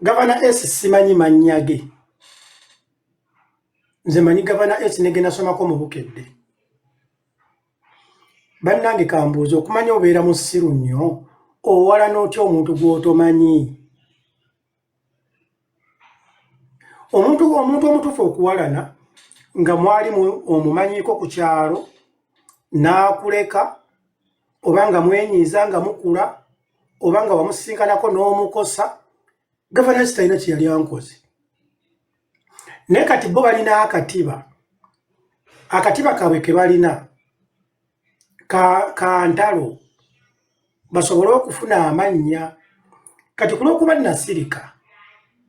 Gavana S simanyi mannya ge. Nze manyi Gavana S ne ge nasomako mu Bukedde. Bannange kambuuze, okumanya obeera musiru nnyo, owalana otya omuntu gw'otomanyi? Omuntu omutuufu okuwalana nga mwali omumanyiiko ku kyalo n'akuleka, oba nga mwenyiiza nga mukula, oba nga wamusisinkanako n'omukosa. Gavana S talina kye yali ankoze. Naye kati bo balina akatiba. Akatiba kaabwe ke balina ka ntalo basobole okufuna amannya. Kati ku lw'okuba nasirika,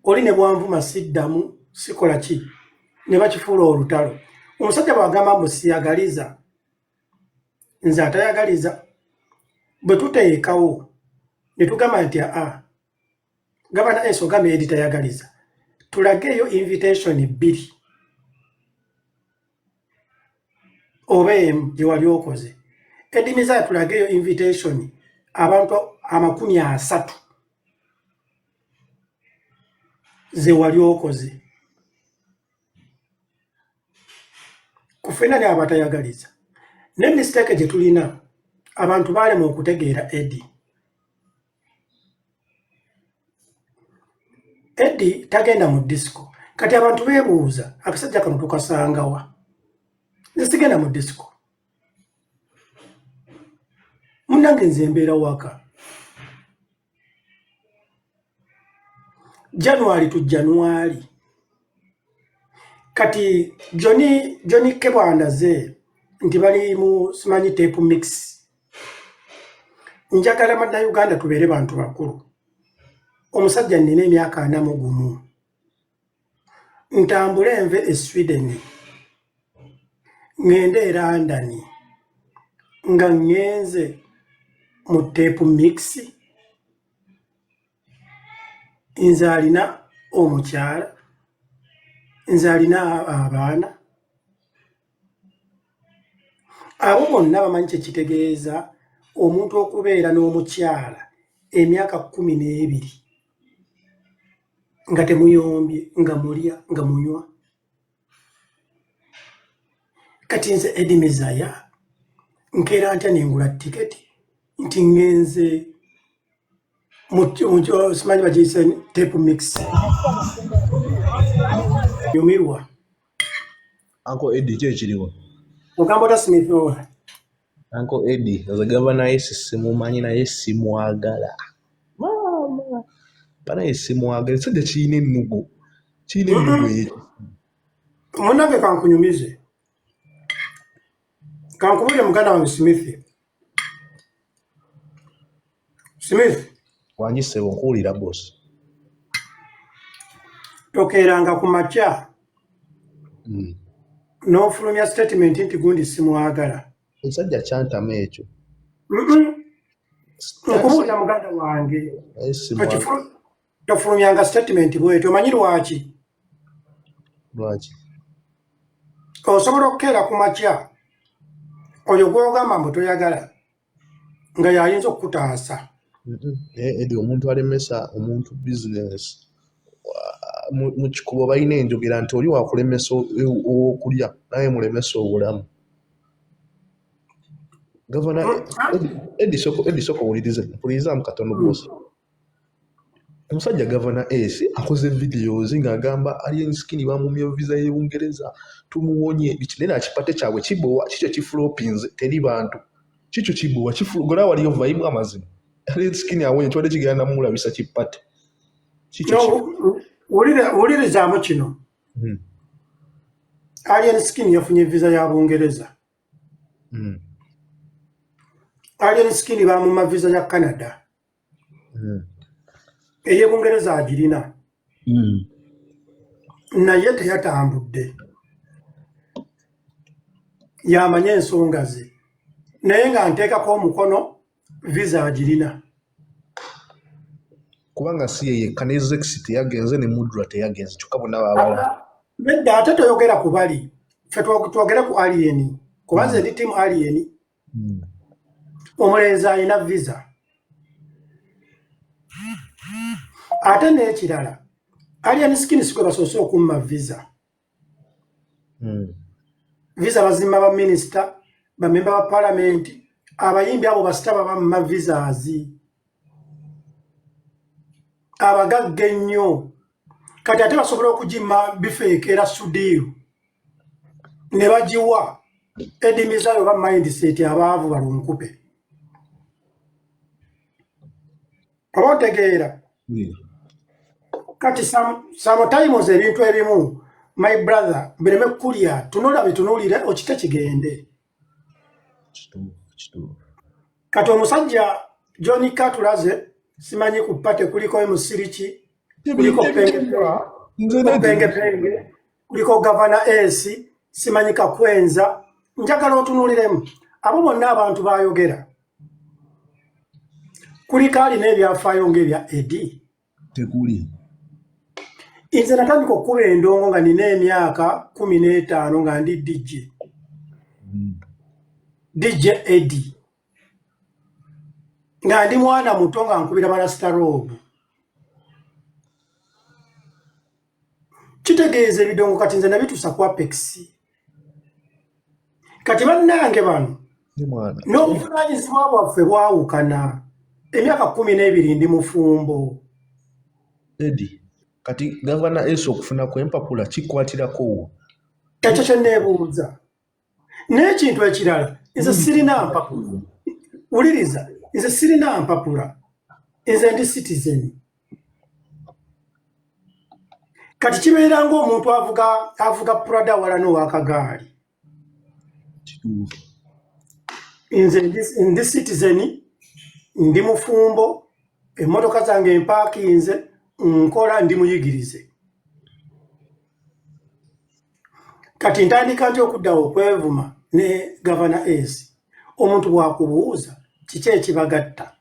oli ne bwanvuma siddamu, sikola ki, ne bakifuula olutalo. Omusajja bw'agamba mbu siyagaliza, nze atayagaliza, bwe tuteekawo ne tugamba nti aa, Gavana S ogambye Eddie tayagaliza, tulageeyo invitation 2 oba emu gye wali okoze. Eddie Mizaya tulageeyo invitation abantu 30 ze wali okoze. Ku ffenna ne abatayagaliza. Ne mistake gye tulina, abantu baalemwa okutegeera Eddie. Eddie tagenda mu disco. Kati abantu beebuuza, akasajja kano tukasangawa? Nze sigenda mu disco. Munnange nze mbeera waka. January to January. Kati Johnny Kebwandaze nti bali mu simanyi tape mix. Njagala bannayuganda tubeere bantu bakulu. Omusajja nnina emyaka 41. Ntambule nve e Sweden, ŋŋende e London, nga ŋŋenze mu tape mix. Nze alina omukyala, nze alina abaana. Abo bonna bamanyi kye kitegeeza omuntu okubeera n'omukyala emyaka 12 nga temuyombye, nga mulya, nga munywa. Kati nze Eddie Mizaya nkeera ntya nengula tiketi nti ŋŋenze simanyi bagiyise tape mix. Nyumirwa. Uncle Eddie, ki ekiriwo? Ogamba otya Smith? Uncle Eddie, nze Gavana S simumanyi naye simwagala. Maama, banaye simwagala. Ekisajja kirina ennugu. Kirina ennugu ekyo. Munnange kankunyumize. Kankubulire muganda wange Smith. Smith. Wangi ssebo, nkuwulira boss. Tokeeranga ku makya n'ofulumya statement nti gundi simwagala. Ekisajja kyantama ekyo. Nkubuulira muganda wange. Tofulumyanga statement bw'etyo, omanyi lwaki? Lwaki? Osobola okukeera ku makya oyo gw'ogamba mbu toyagala nga y'ayinza okukutaasa. Naye Eddie, omuntu alemesa omuntu business mu kikubo balina enjogera nti oli wakulemesa ow'okulya naye mulemesa obulamu. Gavana Eddie, sooka owulirize, mpulirizaamu katono boss. Omusajja Gavana S akoze videos ng'agamba Alien Skin bamumye visa y'e Bungereza, tumuwonye biki, naye nakipate kyabwe kibowa kikyo kiflopinze, teri bantu kikyo kibowa gola waliyo vibe amazima. Alien Skin awonye kibadde kigenda namulabisa kipate kikyo. Wulirizaamu kino. Alien Skin yafunye visa ya Bungereza. Alien Skin bamuma visa ya Canada. Ey'e Bungereza agirina. Naye teyatambudde. Yamanya ensonga ze. Naye nga nteekako omukono visa agirina. Kubanga si ye yekka, ne Zex teyagenze ne Mudra teyagenze, kyokka bonna baabala. Nedda, ate toyogera ku bali. Ffe twogere ku Alien. Kuba nze ndi team Alien. Omulenzi alina visa. Ate n'ekirala, Alien Skin si gwe basoose okumma visa. Visa bazimma baminisita, bamemba ba palamenti, abayimbi abo basita babamma visas, abagagga ennyo. Kati ate basobola okugimma bifeekeera Sudiiru ne bagiwa Eddie Mizaya oba Mindset, abaavu balunkupe. Oba otegeera? Kati sometimes ebintu ebimu, my brother, bireme kulya, tunula bitunuulire, okite kigende. Kati omusajja John Katulaze, simanyi ku party kuliko emusiriki, kuliko pengepenge, kuliko Gavana Ace, simanyi Kakwenza. Njagala otunuuliremu abo bonna abantu bayogera, kuliko alina ebyafaayo ng'ebya Eddie? Tekuli. Nze natandika okukuba endongo nga nina emyaka 15, nga ndi DJ, DJ Eddie, nga ndi mwana muto, nga nkubira balasitarobu. Kitegeeza ebidongo kati nze nabituusa ku apex. Kati bannange bano n'obuvunanyizibwa bwaffe bwawukana. Emyaka 12 ndi mufumbo. Eddie, kati Gavana Ace okufuna kwempapula kikwatirako wo? Ekyo kye neebuuza. N'ekintu ekirala, nze sirina mpapula. Wuliriza, nze sirina mpapula, nze ndi citizen. Kati kibeera ng'omuntu avuga Prado awala n'owakagaali. Nze ndi citizen, ndi mufumbo, emmotoka zange empaakinze, nkola, ndi muyigirize. Kati ntandika nti okuddawo okwevuma ne Gavana Ace? Omuntu bw'akubuuza kiki ekibagatta,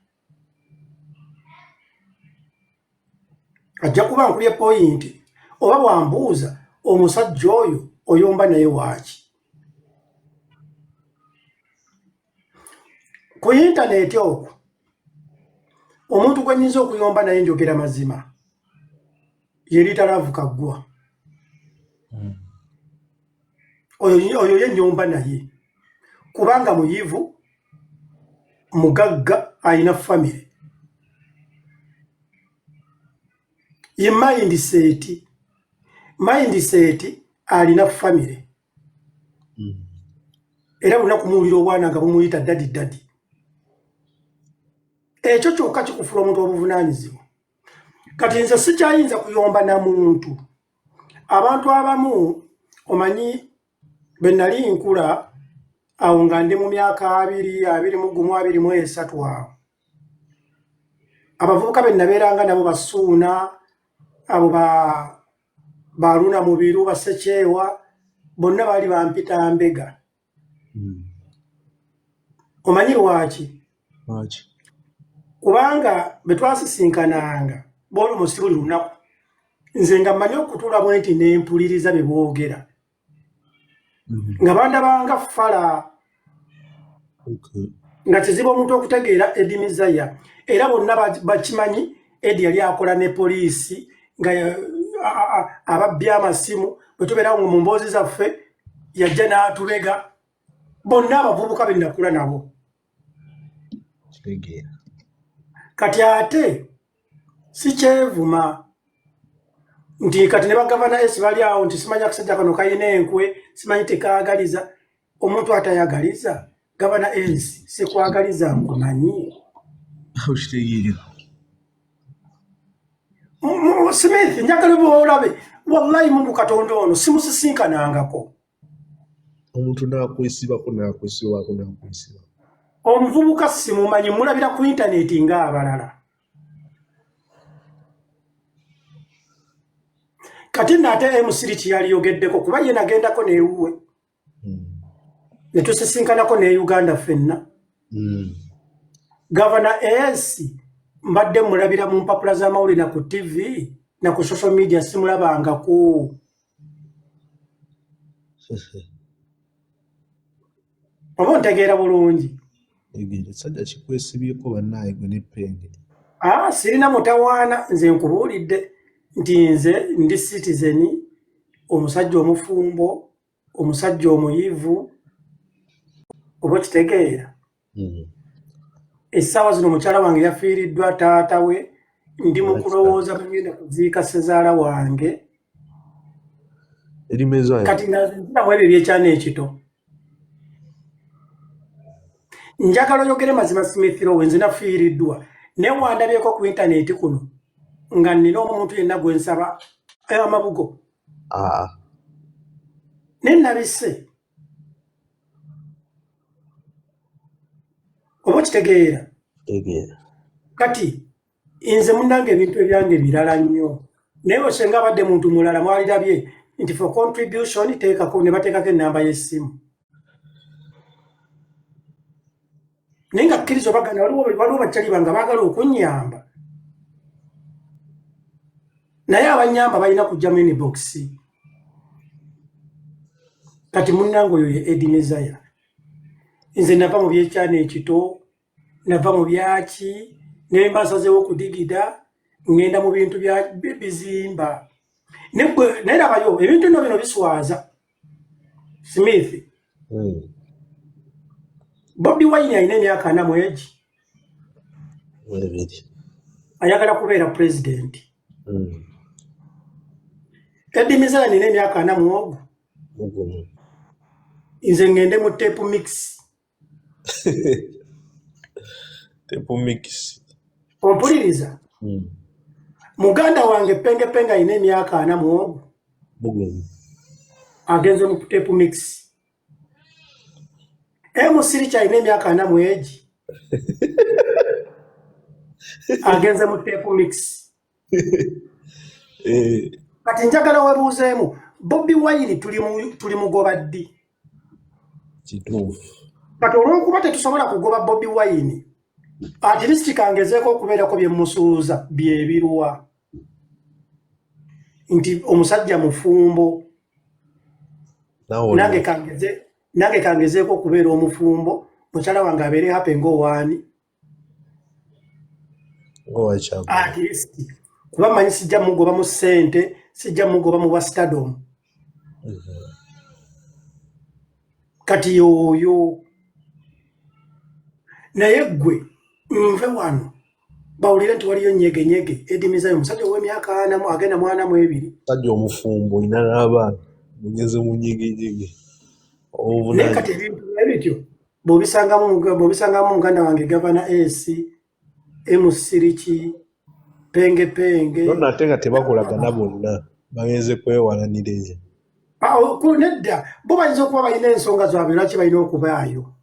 ajja kuba nkubye point. Oba bwambuuza omusajja oyo oyomba naye waaki ku intaneti okwo, omuntu gwe nnyinza okuyomba naye, njogera mazima, ye Ritalavu Kaggwa. Oyo ye nyomba naye kubanga muyivu, mugagga, alina famire. Ye Mindset alina famire era lunaku muwulira obwana nga bumuyita daddy, daddy. Ekyo kyokka kikufula omuntu obuvunaanyizibwa. Kati nze sikyayinza kuyomba na muntu. Abantu abamu, omanyi bwe nali nkula awo nga ndi mu myaka 20, 21, 23 awo, abavubuka be nabeeranga nabo, Basuuna abo, ba Baluna Mubiru, Basekyewa, bonna baali bampita mbega. Omanyi lwaki? Lwaki? Kubanga bwe twasisinkananga boolumusi buli lunaku, nze nga mmanyi okutuula bwe nti nempuliriza bye boogera, nga bandabanga fala, nga kizibu omuntu okutegeera Eddie Mizaya. Era bonna bakimanyi Eddie yali akola ne poliisi, nga ababbya amasimu. Bwe tubeerawo mu mboozi zaffe, yajja n'atubega bonna abavubuka be nakula nabo. Kitegeera. Kati ate sikyevuma nti kati ne bagavana esi bali awo nti simanyi akasajja kano kalina enkwe, simanyi tekaagaliza. Omuntu atayagaliza, Gavana Ace, sikwagaliza, nkumanyi. Okitegeera. Smith, njagala bwolabe, wallahi Mungu Katonda ono simusisinkanangako. Omuntu nakwesibako, nakwesibako, nakwesibako. Omuvubuka simumanyi, mulabira ku intaneti ng'abalala. Kati nno ate emusiri kiyaliyogeddeko, kuba ye nagendako newuwe ne tusisinkanako ne Uganda ffenna. Gavana Ace mbadde mulabira mu mpapula z'amawulire na ku TV na ku social media, simulabangako. Oba ontegeera bulungi? Tegeera, ekisajja kikwesibyeko, bannaaye, gwe n'eppenge. Ah, sirina mutawaana. Nze nkubuulidde nti nze ndi citizen, omusajja omufumbo, omusajja omuyivu, oba okitegeera? Mm. Essaawa zino mukyala wange yafiiriddwa taata we, ndi mu kulowooza bwengenda kuziika sezaala wange. Eddie Mezaya. Kati nga nziramu ebyo ebyekyana ekito. Njagala oyogere mazima, Smith Rowe. Nze nafiiriddwa, naye wandabyeko ku intaneti kuno nga nnina omuntu yenna gwe nsaba amabugo? Aa. Naye nabisse, oba okitegeera? Tegeera. Kati nze munnange ebintu ebyange birala nnyo, naye osenga abadde muntu mulala mwalirabye nti for contribution teekako, ne bateekako ennamba y'essimu. Naye nga kkiriza obagana, waliwo bakyali bange baagala okunnyamba, naye abanyamba balina kujja mu inbox. Kati munnange, oyo ye Eddie Mezaya. Nze nava mu byekyana ekito, nava mu byaki, naye mba nsazeewo okudigida, ŋŋenda mu bintu bya bizimba. Naye labayo ebintu nno bino biswaza, Smith. Bobi Wine alina emyaka 42. 2. Ayagala kubeera pulezidenti. Eddie Mezaya nina emyaka 41. Mugumu. Nze ŋŋende mu tape mix. Tape mix. Ompuliriza? Mm. Muganda wange Pengepenge alina emyaka 41. Mugumu. Agenze mu tape mix. Emusiriki alina emyaka 40 egi, agenze mu tape mix. Kati njagala webuuzeemu, Bobi Wine tuli mugoba ddi? Kituufu. Kati olw'okuba tetusobola kugoba Bobi Wine, at least kangezeeko okubeerako bye musuuza byebiruwa nti omusajja mufumbo. Naawe oli Nange kangezeeko okubeera omufumbo, mukyala wange abeere happy ng'owaani. Ng'owakyagulanyi. At least kuba manyi sijja mugoba mu ssente, sijja mugoba mu bwa stardom. Kati yoyo, naye ggwe nve wano bawulire nti waliyo nyegenyege Eddie Mezaya, omusajja ow'emyaka 40 agenda mu 42. Musajja omufumbo, olina n'abaana, mugeze mu nyegenyege. Naye kati ebintu bwe bityo bw'obisangamu muganda wange Gavana S Emusiriki Penge Penge. Nonna ate nga tebakolagana, bonna bagenze kwewalanira eyo. Ah, nedda, bo bayinza okuba balina ensonga zaabwe lwaki balina okubaayo,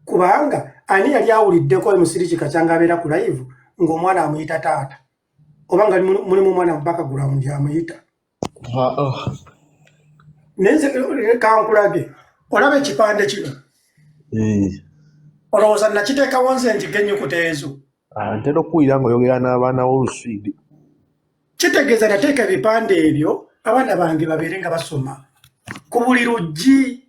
kubanga ani yali awuliddeko Emusiriki kacyanga abeera ku live ng'omwana amuyita taata, oba nga mulimu omwana mu background amuyita? Ah, ah. Naye nze kankulage, olaba ekipande kino? Eh. Olowooza nakiteekawo nze njiga ennyukuta ezo? Ah, ntera okuwulira ng'oyogera n'abaana b'Oluswidi. Kitegeeza nateeka ebipande ebyo abaana bange babeere nga basoma ku buli luggi,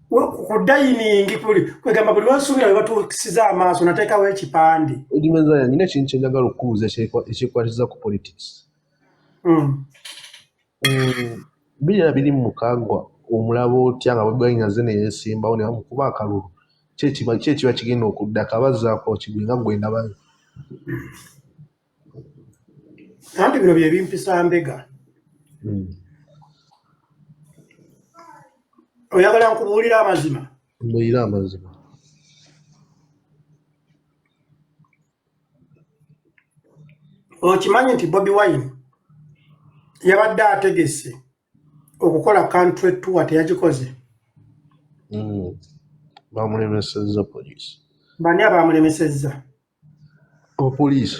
ku dining, kwegamba buli wansuubira we batuusiza amaaso nateekawo ekipande. Eddie Mezaya, nina ekintu kye njagala okukubuuza ekyekwatiza ku politics. 2026 omulaba otya nga Bobi Wine azze ne yeesimbawo ne bamukuba akalulu? Ki ekiba kigenda okuddako abazzaako kigwe nga gwe ndabayo? Anti bino bye bimpisa mbega. Oyagala nkubuulira amazima? Mbuulira amazima. Okimanyi nti Bobi Wine yabadde ategese okukola country tour, teyagikoze? Bamulemesezza poliisi. Bani abamulemesezza? Abapoliisi.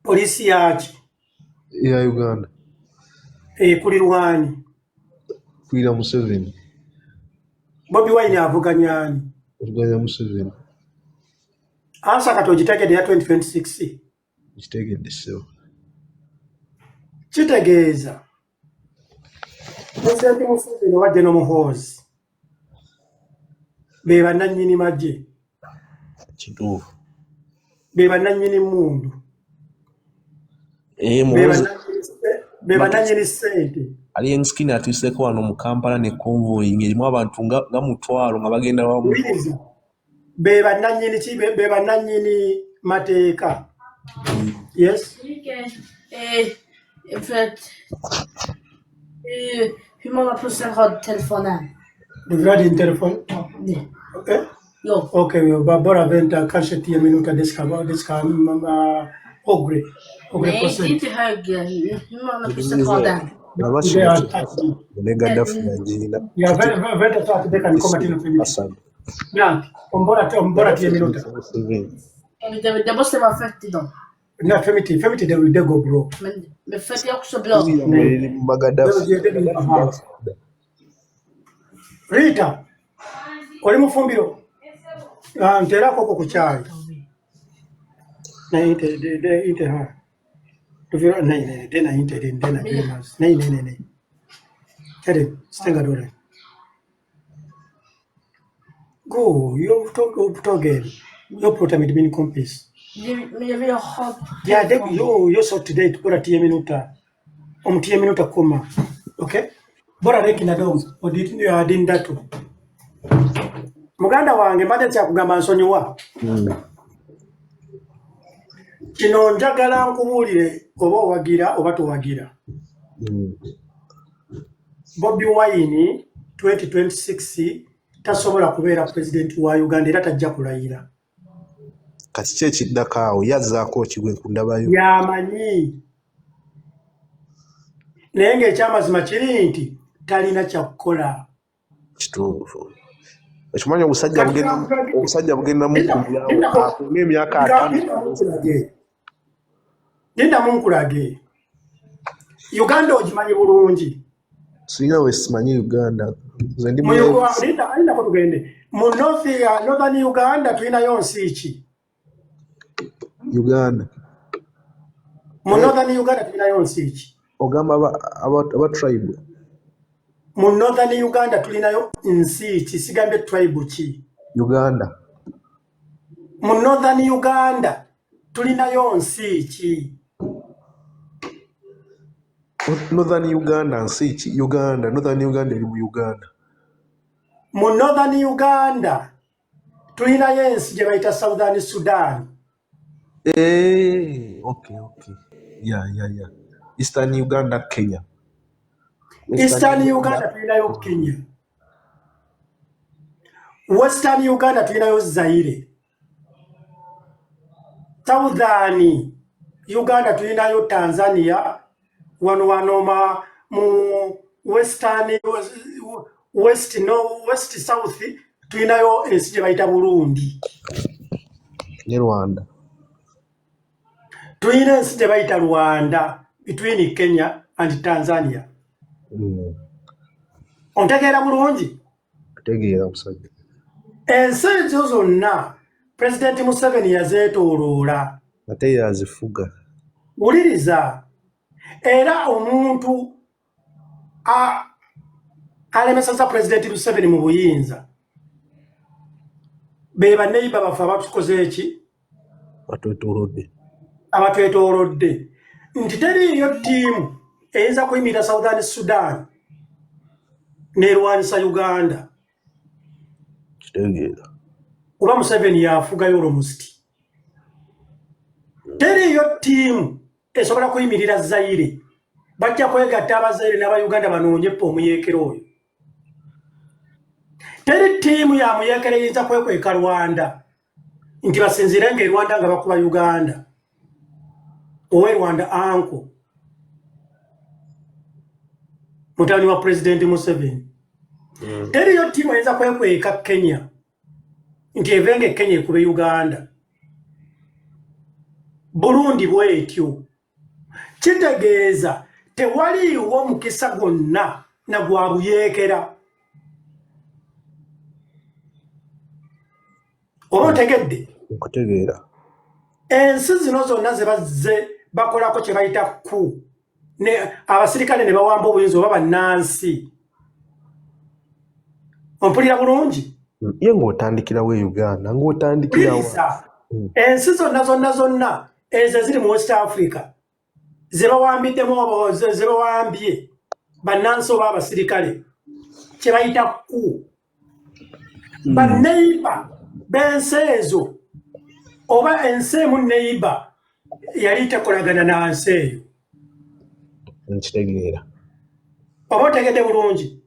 Poliisi yaki? Ya Uganda. Ekulirwani? Kulira Museveni. Bobi Wine avuganya ani? Avuganya Museveni. Answer kati ogitegedde ya 2026? Nkitegedde, ssebo. Kitegeeza Pulezidenti Museveni oba General Muhoozi be bannannyini magye. Kituufu. Be bannannyini mmundu. Eh, Be muwozi be bannannyini ssente. Alien Skin atuuseeko wano mu Kampala ne convoy ng'erimu abantu nga 500 nga bagenda wamu. Wuliriza. Be bannannyini ki? Be bannannyini mateeka. Yes. För att, hur många procent har telefonen? Du vill ha din telefon? Ja, nej. Okay. Jo. Okej, okay, bara vänta kanske 10 minuter. Det ska högre. Högre Nej, procent. inte högre. Hur många procent har den? Det är Ne Gaddafi yagirina. Ja, vänta så att det kan komma till en minut. Hassan. Ja, om bara 10 minuter. Det måste vara 40 då. Nej, 50, 50 det går bra. Men 40 är också bra. Nej. Gaddafi. Det. Rita, oli mufumbiro? Ah, nteerako ku kyayi. Nej, inte, det, inte här. Du vill, nej, nej, den är inte din, den är Vilmas. Nej, nej, nej, nej. Hörru, stänga dörren. Gå, jag tog upptagen. Jag pratar med min kompis. Men jag vill ha Ja, det, jag sa till dig bara 10 minuter. Om 10 minuter komma. Okej? Okay? Bara räkna dem och dit, ja, din dator. Muganda wange mbadde kyakugamba nsonyiwa. Kino njagala nkubuulire oba owagira oba towagira. Bobi Wine 2026 tasobola kubeera pulezidenti wa Uganda era tajja kulayira. Kati ki ekiddako awo yazzaako kigwe ku ndabayo? Yamanyi. Naye ng'ekyamazima kiri nti talina kyakukola. Kituufu. Okimanyi obusajja bugenda mukumyawo akuuma emyaka 5. Linda munkulage. Uganda ogimanyi bulungi. Sirina we simanyi Uganda. Nze ndi Lindako tugende. Mu Northern Uganda tulinayo nsi ki? Uganda. Mu Northern Uganda tulinayo nsi ki? Ogamba aba tribe. Mu Northern Uganda tulinayo nsi ki? Sigambye tribe ki? Uganda. Mu Northern Uganda tulinayo nsi ki? Northern Uganda nsi ki? Uganda, Northern Uganda eri mu Uganda. Mu Northern Uganda tulinayo ensi gye bayita Southern Sudan. Okay, okay. Yeah, yeah, yeah. Eastern Uganda, Kenya. Eastern Uganda tulinayo Kenya. Western Uganda tulinayo Zaire. Southern Uganda tulinayo Tanzania. Wano ma mu Western West no West South tulinayo ensi gye bayita Burundi. Ne Rwanda. Tulina ensi gye bayita Rwanda between Kenya and Tanzania. Ontegeera bulungi? Ntegeera musajja. Ensi ezo zonna Pulezidenti Museveni yazeetooloola. Ate yazifuga. Wuliriza. Era omuntu alemesezza Pulezidenti Museveni mu buyinza be banneyiba baffe abatukoze eki? Batwetoolodde. Abatwetoolodde. Nti teriiyo ttiimu eyinza kuyimirira Southern Sudan n'erwanisa Uganda. Kitegeera. Kuba Museveni yafugayo olwomusiti. Teriiyo ttiimu esobola kuyimirira Zaire. Bajja kwegatta Abazaire n'Abayuganda banoonye omuyeekera oyo. Teri ttiimu ya muyeekera eyinza kwekweka Rwanda nti basinziire nga e Rwanda nga bakuba Uganda. Owe Rwanda anko mutabani wa Pulezidenti Museveni. Teriyo ttiimu eyinza kwekweka Kenya nti evenga e Kenya ekube Uganda. Burundi bwetyo. Kitegeeza tewaliiwo mukisa gwonna na gwa buyeekera. Oba otegedde? Nkutegeera. Ensi zino zonna ze bazze bakolako kye bayita ku ne abasirikale ne bawamba obuyinza oba bannansi. Ompulira bulungi? Ye ng'otandikirawo e Uganda, ng'otandikirawo. Wuliriza, ensi zonna zonna zonna ezo eziri mu West Africa ze bawambiddemu oba ze bawambye bannansi oba abasirikale, kye bayita ku banneiba b'ensi ezo, oba ensi emu neiba yali tekolagana na nsi eyo. Nkitegeera. Oba otegedde bulungi?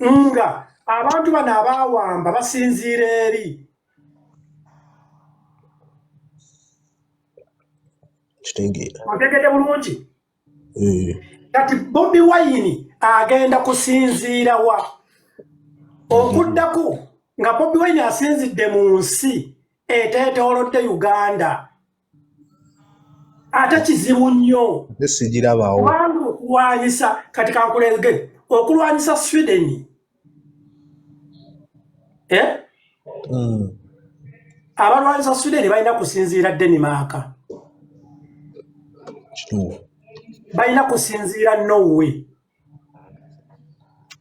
Nga abantu bano abaawamba basinziira eri. Kitegeera. Otegedde bulungi? Eh. Kati Bobi Wine agenda kusinziira wa? Okuddako nga Bobi Wine asinzidde mu nsi eteetoolodde Uganda, ate kizibu nnyo. Nze sigirabawo. Kubanga okulwanyisa, kati kankulege, okulwanyisa Sweden, eh? Abalwanyisa Sweden balina kusinziira Denmark. Kituufu. Balina kusinziira Norway.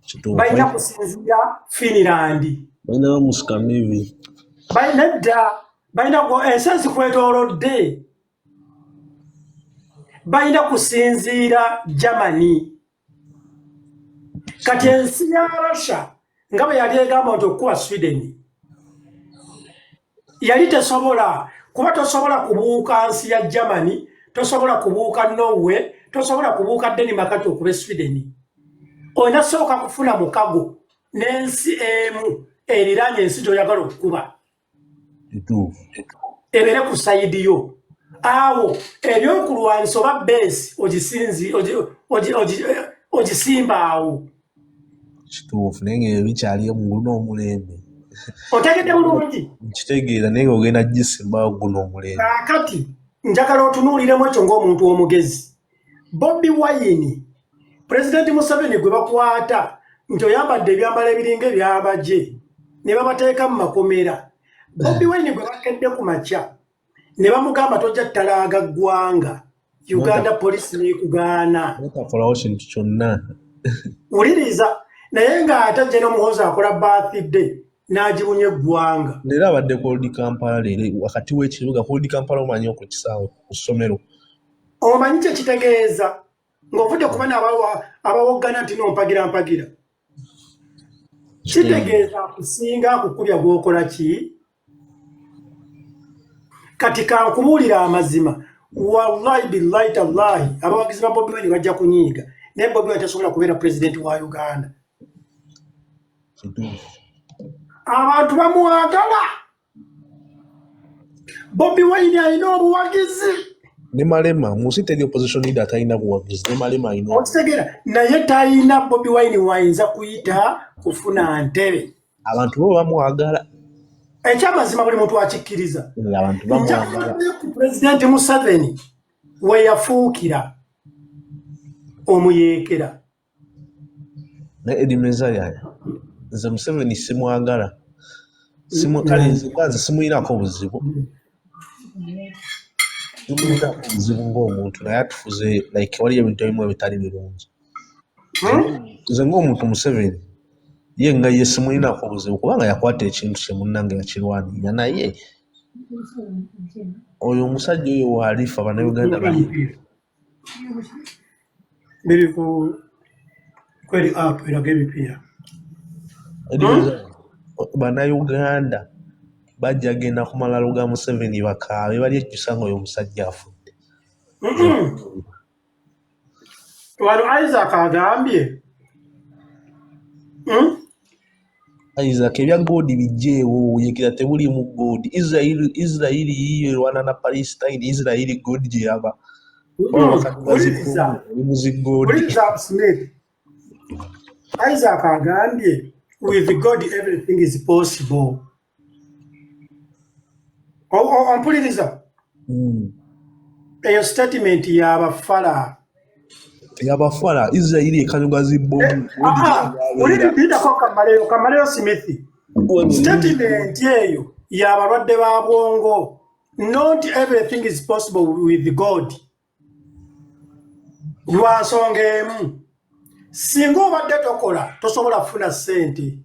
Kituufu. Balina kusinziira Finland. Balina mu Scandinavia. Nedda, balina ensi ezikwetoolodde, balina kusinziira Germany. Kati ensi ya Russia nga bwe yali egamba nti okukuba Sweden yali tesobola, kuba tosobola kubuuka nsi ya Germany, tosobola kubuuka Norway, tosobola kubuuka Denmark kati okuba Sweden. Olina sooka kufuna mukago n'ensi emu eriraanye ensi gy'oyagala okukuba. Kituufu. Ebeere ku side yo. Awo ebyokulwanyisa oba base ogisimba awo. Kituufu, naye nga ebyo bikyaliyo mu guno omulembe. Otegedde bulungi? Nkitegeera, naye ng'ogenda gisimbawo guno omulembe. Kaakati njagala otunuuliremu ekyo ng'omuntu omugezi. Bobi Wine, Pulezidenti Museveni gwe bakwata nti oyambadde ebyambalo ebiringa eby'amagye ne babateeka mu makomera, Bobi Wine gwe bakedde ku makya ne bamugamba tojja ttalaaga ggwanga, Uganda poliisi n'ekugaana. Notakolawo kintu kyonna. Wuliriza, naye ng'ate General Muhoozi akola birthday n'agibunya eggwanga. Leero abadde ku Old Kampala, leero wakati w'ekibuga ku Old Kampala, omanyi ku kisaawe ku ssomero. Omanyi kye kitegeeza ng'ovudde ku bano abawoggana nti no mpagira mpagira? Kitegeeza akusinga akukubya gw'okola ki? Kati kankubuulira amazima, wallahi billahi tallahi, abawagizi ba Bobi Wine bajja kunyiiga, naye Bobi Wine tasobola kubeera pulezidenti wa Uganda. Kituufu. Abantu bamwagala. Bobi Wine alina obuwagizi. Ne Malema, mu nsi teri opposition leader atalina buwagizi. Ne Malema alina. Okitegeera? Naye talina Bobi Wine wayinza kuyita kufuna ntebe. Abantu bo bamwagala. Ekyamazima buli muntu akikkiriza. Abantu bamwagala. Njagala ku Pulezidenti Museveni we yafuukira omuyeekera. Naye Eddie Mezaya, nze Museveni simwagala. Kale nze nga nze simuyinaako buzibu, simuyinaako buzibu ng'omuntu, naye atufuze like waliyo ebintu ebimu ebitali birungi. Nze ng'omuntu Museveni ye nga ye simuyinaako buzibu, kubanga yakwata ekintu kye munnange yakirwanirira, naye oyo omusajja oyo waalifa Bannayuganda bali Biri ku kweri app eraga emipiira. Eddie Mezaya, Bannayuganda bajja genda ku malalo ga Museveni bakaabe, bali ejjusa nga oyo omusajja afudde. Wano Isaac agambye, Isaac, ebya God bijjeewo, buyekera tebuliimu God. Israel yiyo erwana na Palestine, Israel God gye yaba. Wuliriza. Oli muzi God. Wuliriza Smith. Isaac agambye, with God everything is possible. Ompuliriza? Mm. Eyo statement y'abafala. Yabafala, Israel ekanyuga zibbomu. Ah, ulindako kamaleyo, kamaleyo Smith. Statement eyo y'abalwadde ba bwongo. Not everything is possible with God. Lwa nsonga emu, singa obadde tokola tosobola kufuna ssente.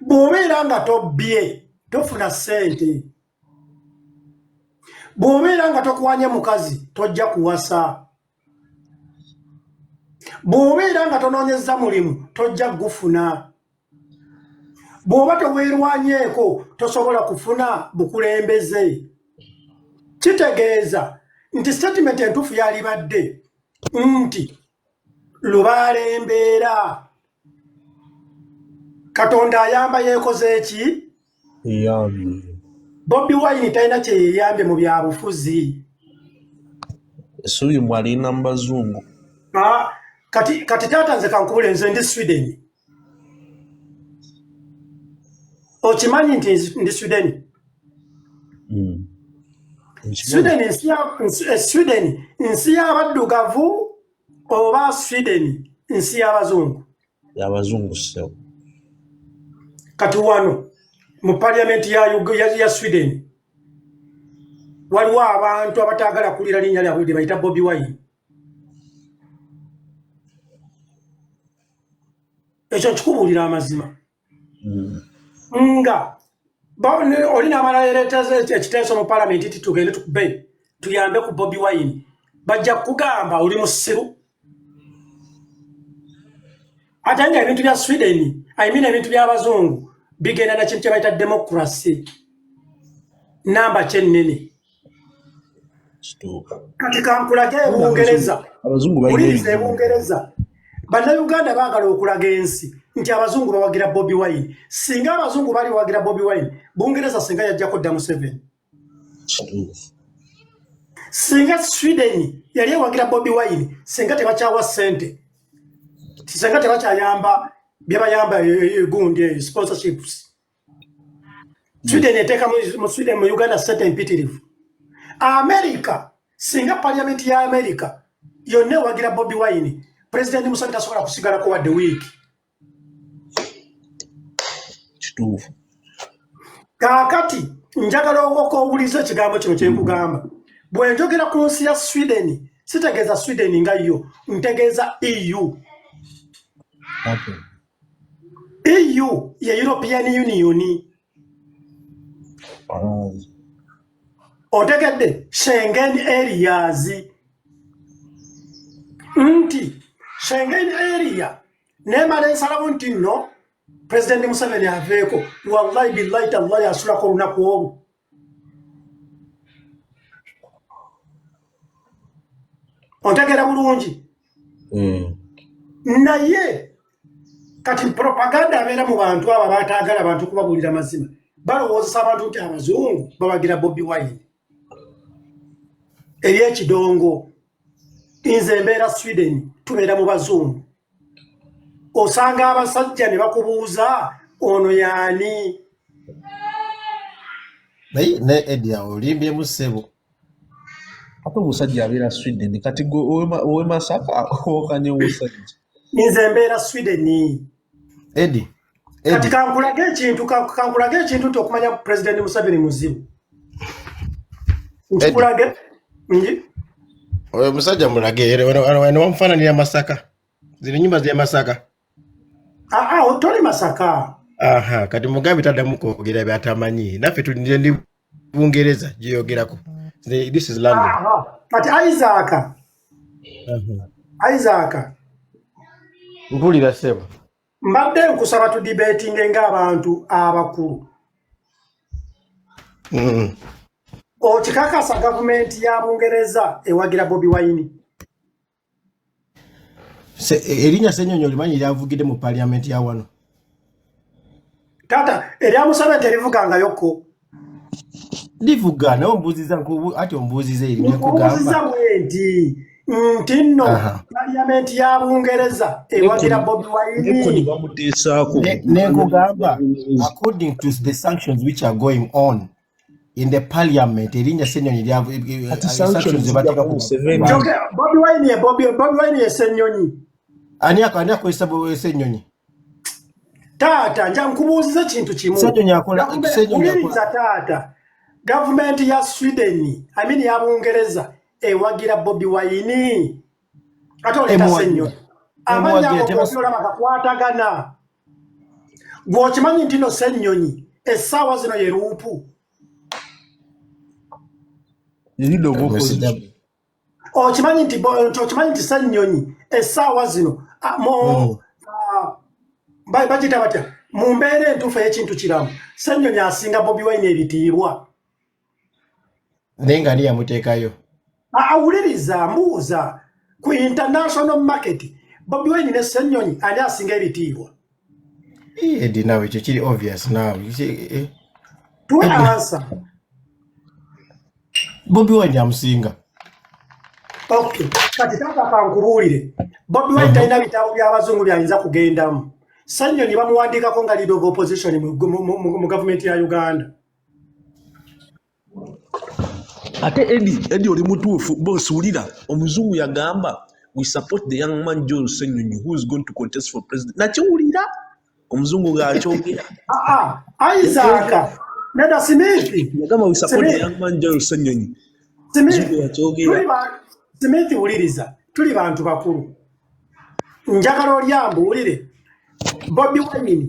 Bw'obeera nga tobbye tofuna ssente. Bw'obeera nga tokwanye mukazi tojja kuwasa. Bw'obeera nga tonoonyezza mulimu tojja kugufuna. Bw'oba toweerwanyeeko tosobola kufuna bukulembeze. Kitegeeza nti statement entuufu yalibadde nti lubaale embeera Katonda ayamba yeekoze ki? Yeyambye. Bobi Wine talina kye yeeyambye mu byabufuzi. Essuubi mwalirina mu bazungu. Ah, kati taata nze kankubule, nze ndi Sweden. Okimanyi nti ndi Sweden? Nkimanyi. Sweden nsi y'abaddugavu oba Sweden nsi y'abazungu? Y'abazungu ssebo. Kati wano mu parliament ya Sweden waliwo abantu abataagala kuwulira linnya lyabwe lye bayita Bobi Wine. Ekyo nkikubuulira amazima. Nga oli n'amala yereeta ekiteeso mu parliament nti tugende tukube tuyambe ku Bobi Wine, bajja kukugamba oli musiru. Ate nga ebintu bya Sweden, I mean ebintu by'abazungu bigenda na kintu kye bayita democracy, namba kyennene. Kituufu. Kati kankulage e Bungereza. Abazungu balina Wuliriza, e ebizibu. Bungereza Bannayuganda baagala okulaga ensi nti abazungu bawagira Bobi Wine. Singa abazungu bali bawagira Bobi Wine, Bungereza singa yajjako dda Museveni. Kituufu. Singa Sweden yali ewagira Bobi Wine, singa tebakyawa ssente, singa tebakyayamba byebayamba gundi eyo sponsorships. Sweden eteeka mu Sweden, mu Uganda ssente empitirivu. America, singa parliament ya America yonna ewagira Bobi Wine, President Museveni tasobola kusigalako wadde wiiki. Kituufu. Kaakati njagala okowuliza ekigambo kino kyenkugamba. Bwe njogera ku nsi ya Sweden, sitegeeza Sweden nga yo, ntegeeza EU. EU ye European Union. Otegedde? Schengen areas, nti Schengen area nemala ensalawo nti nno President Museveni aveeko, wallahi billahi tallahi asulako olunaku olwo. Ontegeera bulungi? Naye kati propaganda abeera mu bantu abo abataagala abantu kubabuulira mazima, balowoozesa abantu nti abazungu bawagira Bobi Wine. Eri ekidongo, nze mbeera Sweden, tubeera mu bazungu, osanga abasajja ne bakubuuza ono yaani. Naye ne Eddie, awo olimbyemu ssebo. Ate omusajja abeera Sweden, kati gwe owe Masaka owakanya omusajja. Nze mbeera Sweden. Eddie. Kati Eddie. kankulage ekintu nti okumanya President Museveni muzibu, nkikulage nji. Oyo omusajja mulage wano wamufaananira Masaka, zino ennyumba zya Masaka. Aa, toli Masaka. Aha, kati mugambe taddamu kwogera byatamanyi. Naffe tulinde, ndi Bungereza gyeyogerako. This is London. Aha. Kati Isaac, Isaac. Mpulira ssebo. Mbadde nkusaba tudebatinge ng'abantu abakulu. Okikakasa gavumenti ya Bungereza ewagira Bobi Wine? Erinnya Ssenyonyi olimanyi lyavugidde mu parliament ya wano? Taata, erya Museveni terivugangayoko. Livuga, naye ombuuziza ati ombuuziza erinnya. Nkubuuziza Kugamba bwe nti nno parliament ya Bungereza ewagira Bobi Ekoni Wine. bamuteesaako. Nenkugamba according to the sanctions which are going on in the parliament, erinnya Ssenyonyi Kati sanctions sanctions ze bateeka zijjako ku Museveni. bantu. Bobi Wine ye Bobi Wine ye Ssenyonyi. Ani akozesa Ssenyonyi? Taata, nja nkubuuziza kintu kimu. Ssenyonyi akola Ssenyonyi Wuliriza akola taata, gavumenti ya Sweden, I mean ya Bungereza, ewagira Bobi Wine, ate oleeta Emuwagira. Ssenyonyi. Amannya Emuwagira ago tebas gombi olaba gakwatagana. Gwe okimanyi nti no Ssennyonyi essaawa zino ye ruupu? Ye leader of opposition. Okimanyi nti Ssennyonyi essaawa zino bagiyita batya, mu mbeera entuufu ey'ekintu kiramu, Ssennyonyi asinga Bobi Wine ebitiibwa? Naye nga ani yamuteekayo? Awuliriza, mbuuza, ku international market, Bobi Wine ne Ssennyonyi, ani asinga ebitiibwa? Edi, naawe ekyo kiri obvious naawe. Tuwe Eddy. answer. Bobi Wine amusinga. Okay, kati taata, kankubuulire, Bobi Wine talina bitabo by'abazungu byayinza kugendamu. Ssennyonyi bamuwandiikako nga leader of opposition mu gavumenti ya Uganda. Ate Edi, oli mutuufu, boss. Wulira, omuzungu yagamba, "We support the young man Joel Ssenyonyi who is going to contest for president." Nakiwulira omuzungu ng'akyogera. Aa, Isaac, neda Smith. Yagamba, "We support the Smith. young man Joel Ssenyonyi." Smith. Muzungu yakyogera. Smith, wuliriza, tuli bantu bakulu. Njagala olyambuulire, Bobi Wine,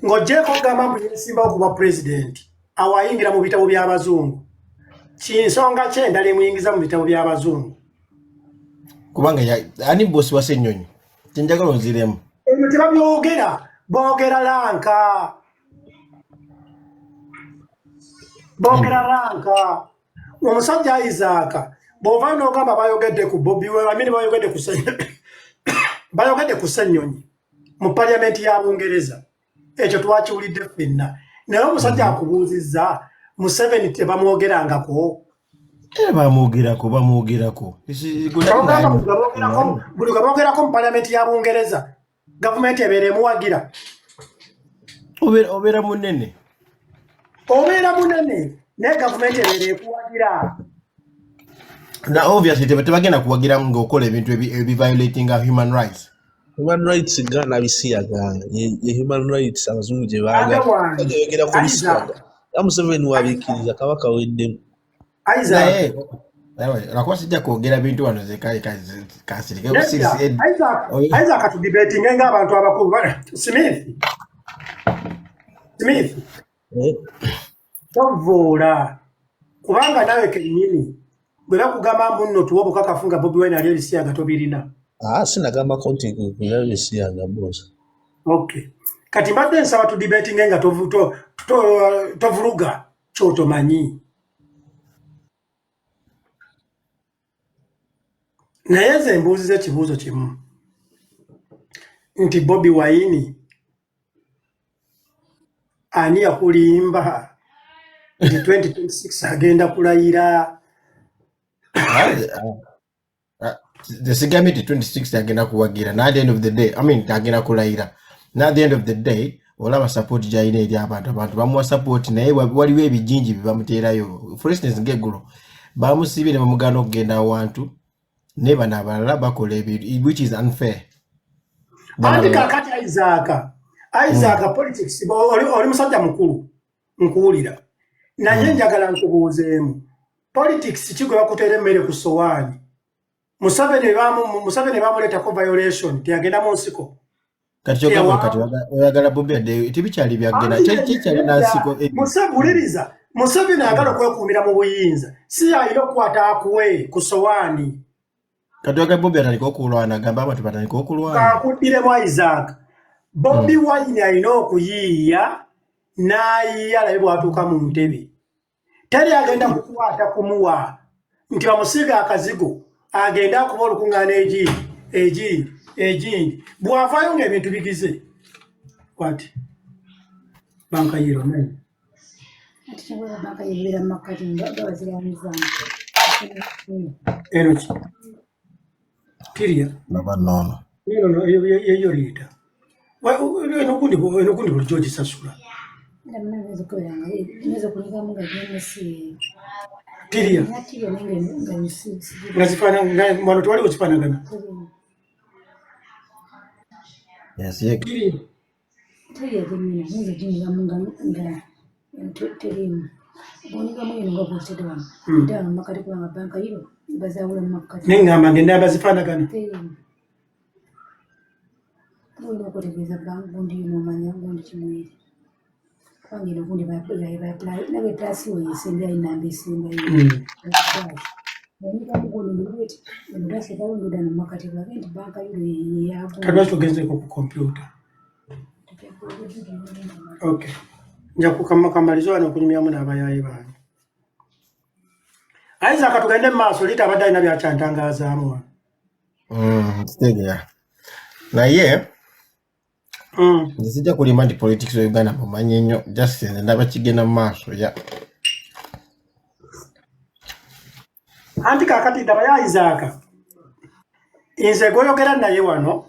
ng'oggyeko okugamba mbu yeesimbawo kuba pulezidenti, awo ayingira mu bitabo by'abazungu, kinsonga ki endala emuyingiza mu bitabo by'abazungu? Kubanga ani bosi wa Ssenyonyi? Kyenjagala onziremu. Ebyo tebabyogera, boogera rank, boogera rank. Omusajja Isaac, bw'ova n'ogamba bayogedde ku Bobi Wine, I mean, bayogedde ku Ssenyonyi mu paliyamenti ya Bungereza, ekyo twakiwulidde ffenna. Naye omusajja akubuuzizza, Museveni tebamwogerangako? Era bamwogerako, bamwogerako. Ogamba buli gwe boogerako mu paliyamenti ya Bungereza, gavumenti ebeera emuwagira? Obeera munene. Obeera munene, naye gavumenti ebeera ekuwagira? Na obviously tebagenda kuwagira ng'okola ebintu ebiviolatinga human rights. Human rights Ghana bisiyaga ye human rights abazungu gye Ate baagala. wange Yogera ku Isaac. bisiyaga, era Museveni wabikkiriza, kabaka weddemu. Isaac. Naye lwakuba sijja kwogera bintu wano, ze kansirike. Nedda, Isaac, Isaac, tudebatinge ng'abantu abakulu. Smith, Smith. Eh, Tovuula, kubanga nawe kennyini bwe bakugamba mbu nno tuwa obukakafu nga Bobi Wine ali ebisiyaga, tobirina. Ah, sinagambako nti kulya bisiyaga, boss. Okay, kati mbadde nsaba tudebatinge nga tovuluga kyotomanyi. Naye nze mbuuziza ekibuuzo kimu nti Bobi Wine, ani yakulimba nti 2026 agenda kulayira? Tesigambye nti 26 agenda kuwagira. Na at the end of the day, I mean, agenda kulayira. Na at the end of the day, olaba support gyalina eri abantu, abantu bamuwa support, naye waliwo ebijinji bye bamuteerayo. For instance, ng'eggulo bamusibye ne bamugaana okugenda awantu, naye bano abalala bakola ebintu, which is unfair. Bano Anti abalala kakati Isaac, Isaac, politics, oli musajja mukulu, nkuwulira, naye njagala nkubuuzeemu, politics ki gwe bakuteera emmere ku sowaani? Museveni bamuleetako violation, teyagenda mu nsiko? Kati kyogamba kati oyagala Bobi addeyo? Tebikyali byagenda Anti kikyali na nsiko. Wuliriza, Museveni ayagala okwekuumira mu buyinza, si alina okukwata akuwe ku sowaani. Kati oyagala Bobi atandike okulwana, agamba abantu batandike okulwana? Kankuddiremu, Isaac, Bobi Wine alina okuyiiya n'ayiiya, alabe bw'atuuka mu ntebe. Teri agenda kukwata kumuwa nti bamusiiga akazigo agende akuba olukuŋŋaana egindi egindi egindi, bw'avaayo ng'ebintu bigize kwati bankayiro naye. Ate kyabula banka yebeera mu makkati nga baziranyizaamu. Eno ki kirya? Laba noono. Eno eyo liita eno gundi, eno gundi bulijjo ogisasula. Era munange okubeera nga nyinza okunyigamu nga gyenesi. Tirya. Nakirya naye nga Nga zifaanana wano, tewaliwo kifaanagana. Ensi ye Tirya. Terya gyenyina nyinza oginyigamu nga teriimu. Bw'onyigamu eno nga bw'otedde wano, ddala mu makkati, kubanga banka yiro bazaawula mu makkati. Neŋŋamba ng'ennamba zifaanagana. Teriimu. Olina okwetegereza gundi yo n'omanya gundi kimweri. Kubanga eno gundi naba eplasi we yesembyayo namba esembayo. Onyigamu gundi bweti eno plasi ekayo ng'odda mu makati olage nti banka yo Kati yeyagundi. lwaki ogenzeeko ku kompyuta? Okay, nja kukamaliza wano okunyumyamu n'abayaayi bange. Isaac, tugende mu maaso. Liita abadde alina byakyantangazaamu wano. Kitegeera, naye nze sijja kulimba nti politics wa Uganda mumanyi nnyo, just nze ndaba kigenda mu maaso ya. Anti kaakati ndaba ya Isaac, nze gw'oyogera naye wano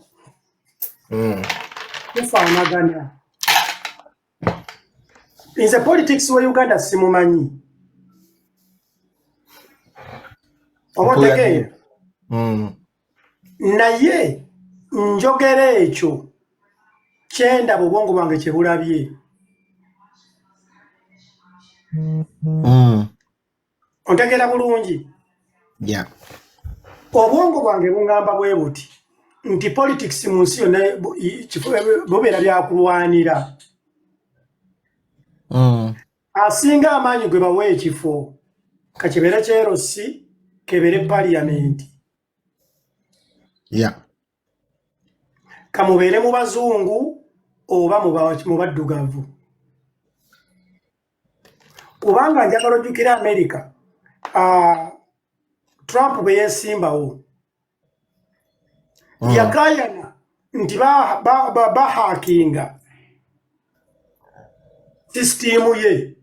tufaanagana. Nze politics wa Uganda simumanyi, oba Mpulira. otegeera? Naye njogera ekyo kyendaba, obwongo bwange kye bulabye. Ontegeera bulungi? Yeah. Obwongo bwange buŋŋamba bwe buti nti politics mu nsi yonna bubeera byakulwanira. Asinga amaanyi gwe bawa ekifo, kakibeere kyerosi, kebeere paliyamenti, kamubeere mu bazungu oba mu baddugavu, kubanga njagala ojjukira Amerika, Trump bwe yeesimbawo, yakaayana nti bahackinga system ye,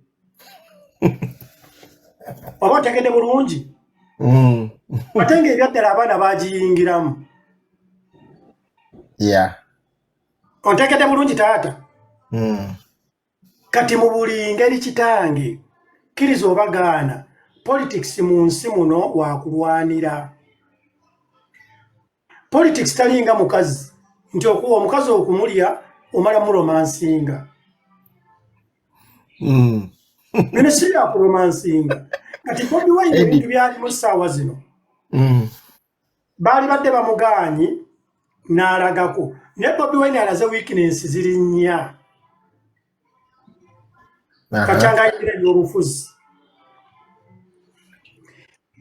oba otegedde bulungi? Ate ng'ebyaddala abaana bagiyingiramu. Ontegedde bulungi, taata? Mm. Kati mu buli ngeri, kitange, kkiriza oba gaana, politics mu nsi muno wakulwanira. Politics talinga mukazi nti okuwa omukazi okumulya omala muromancinga. Bino si byakuromancinga. Kati Bobi Wine Eddie. ebintu byalimu ssaawa zino, baali badde bamugaanyi n'alagako, naye Bobi Wine alaze weakness ziri nnya. Kakyanga ayingira ebyobufuzi,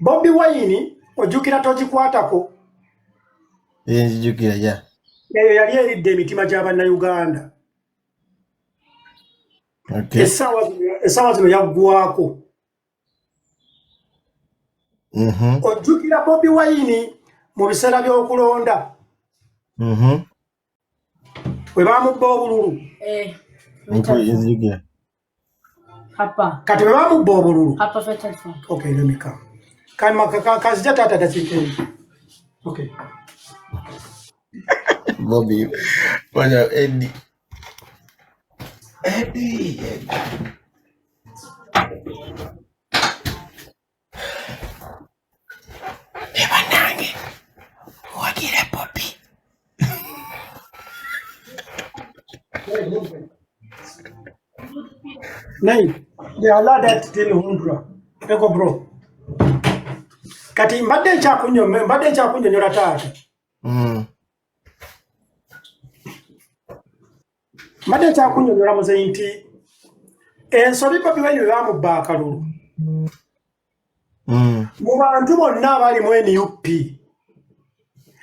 Bobi Wine ojjukira togikwatako? Nzijukira, ya. Eyo yali eridde emitima gy'abannayuganda. Essaawa zino yaggwako. Ojjukira Bobi Wine mu biseera by'okulonda bwe bamubba obululu? Eh, min telefon. Nzijukira. Pappa. Kati bwe bamubba obululu, Pappa, får jag telefon? Okay, let me come. Kazija taata dakiika emu. Okay. Bobby. Bwana Eddie. Eddie. Eddie. Ne bannange, muwagire Bobby. Nej, they allowed that till 100. Ego bro. Kati mbadde nkyakunnyonnyola, taata. Mbadde nkyakunnyonnyola, muzeyi, nti ensobi Bobi Wine bwe bamubba akalulu, mu bantu bonna abali mu NUP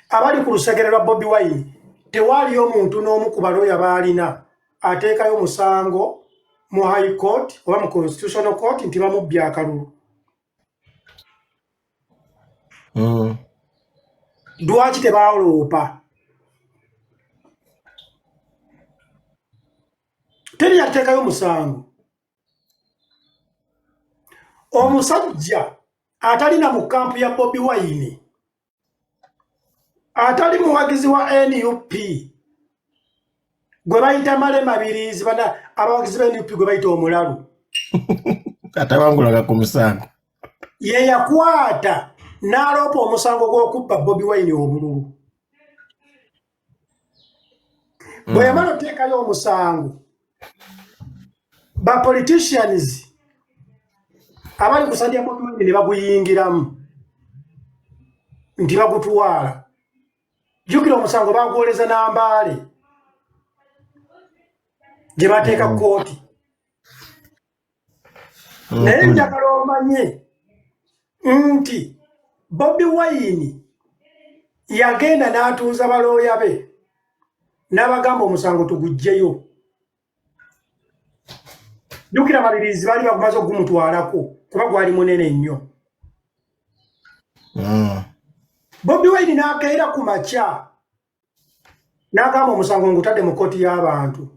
abali ku lusegere lwa Bobi Wine, tewaaliyo omuntu n'omu ku balooya baalina ateekayo musango mu High Court oba mu Constitutional Court nti bamubbye akalulu. Lwaki tebaaloopa? Teri yateekayo musango. Omusajja atalina mu camp ya Bobi Wine, atali muwagizi wa NUP, gwe bayita Male Mabirizi, bana abawagizi ba NUP gwe bayita omulalu, Atawangulaga ku musango. Ye yakwata n'aloopa omusango gw'okubba Bobi Wine obululu. Bwe yamala oteekayo omusango, ba politicians abali ku side ya Bobi Wine ne baguyingiramu nti bagutwala. Jjukira omusango bagwoleza Nambaale. Gye bateeka kooti. Naye njagala omanye nti Bobi Wine yagenda n'atuuza balooya be n'abagamba omusango tuguggyeyo. Jjukira Mabirizi baali bagumaze okugumutwalako kuba gwali munene nnyo. Bobi Wine n'akeera ku makya n'agamba omusango ngutadde mu kkooti y'abantu.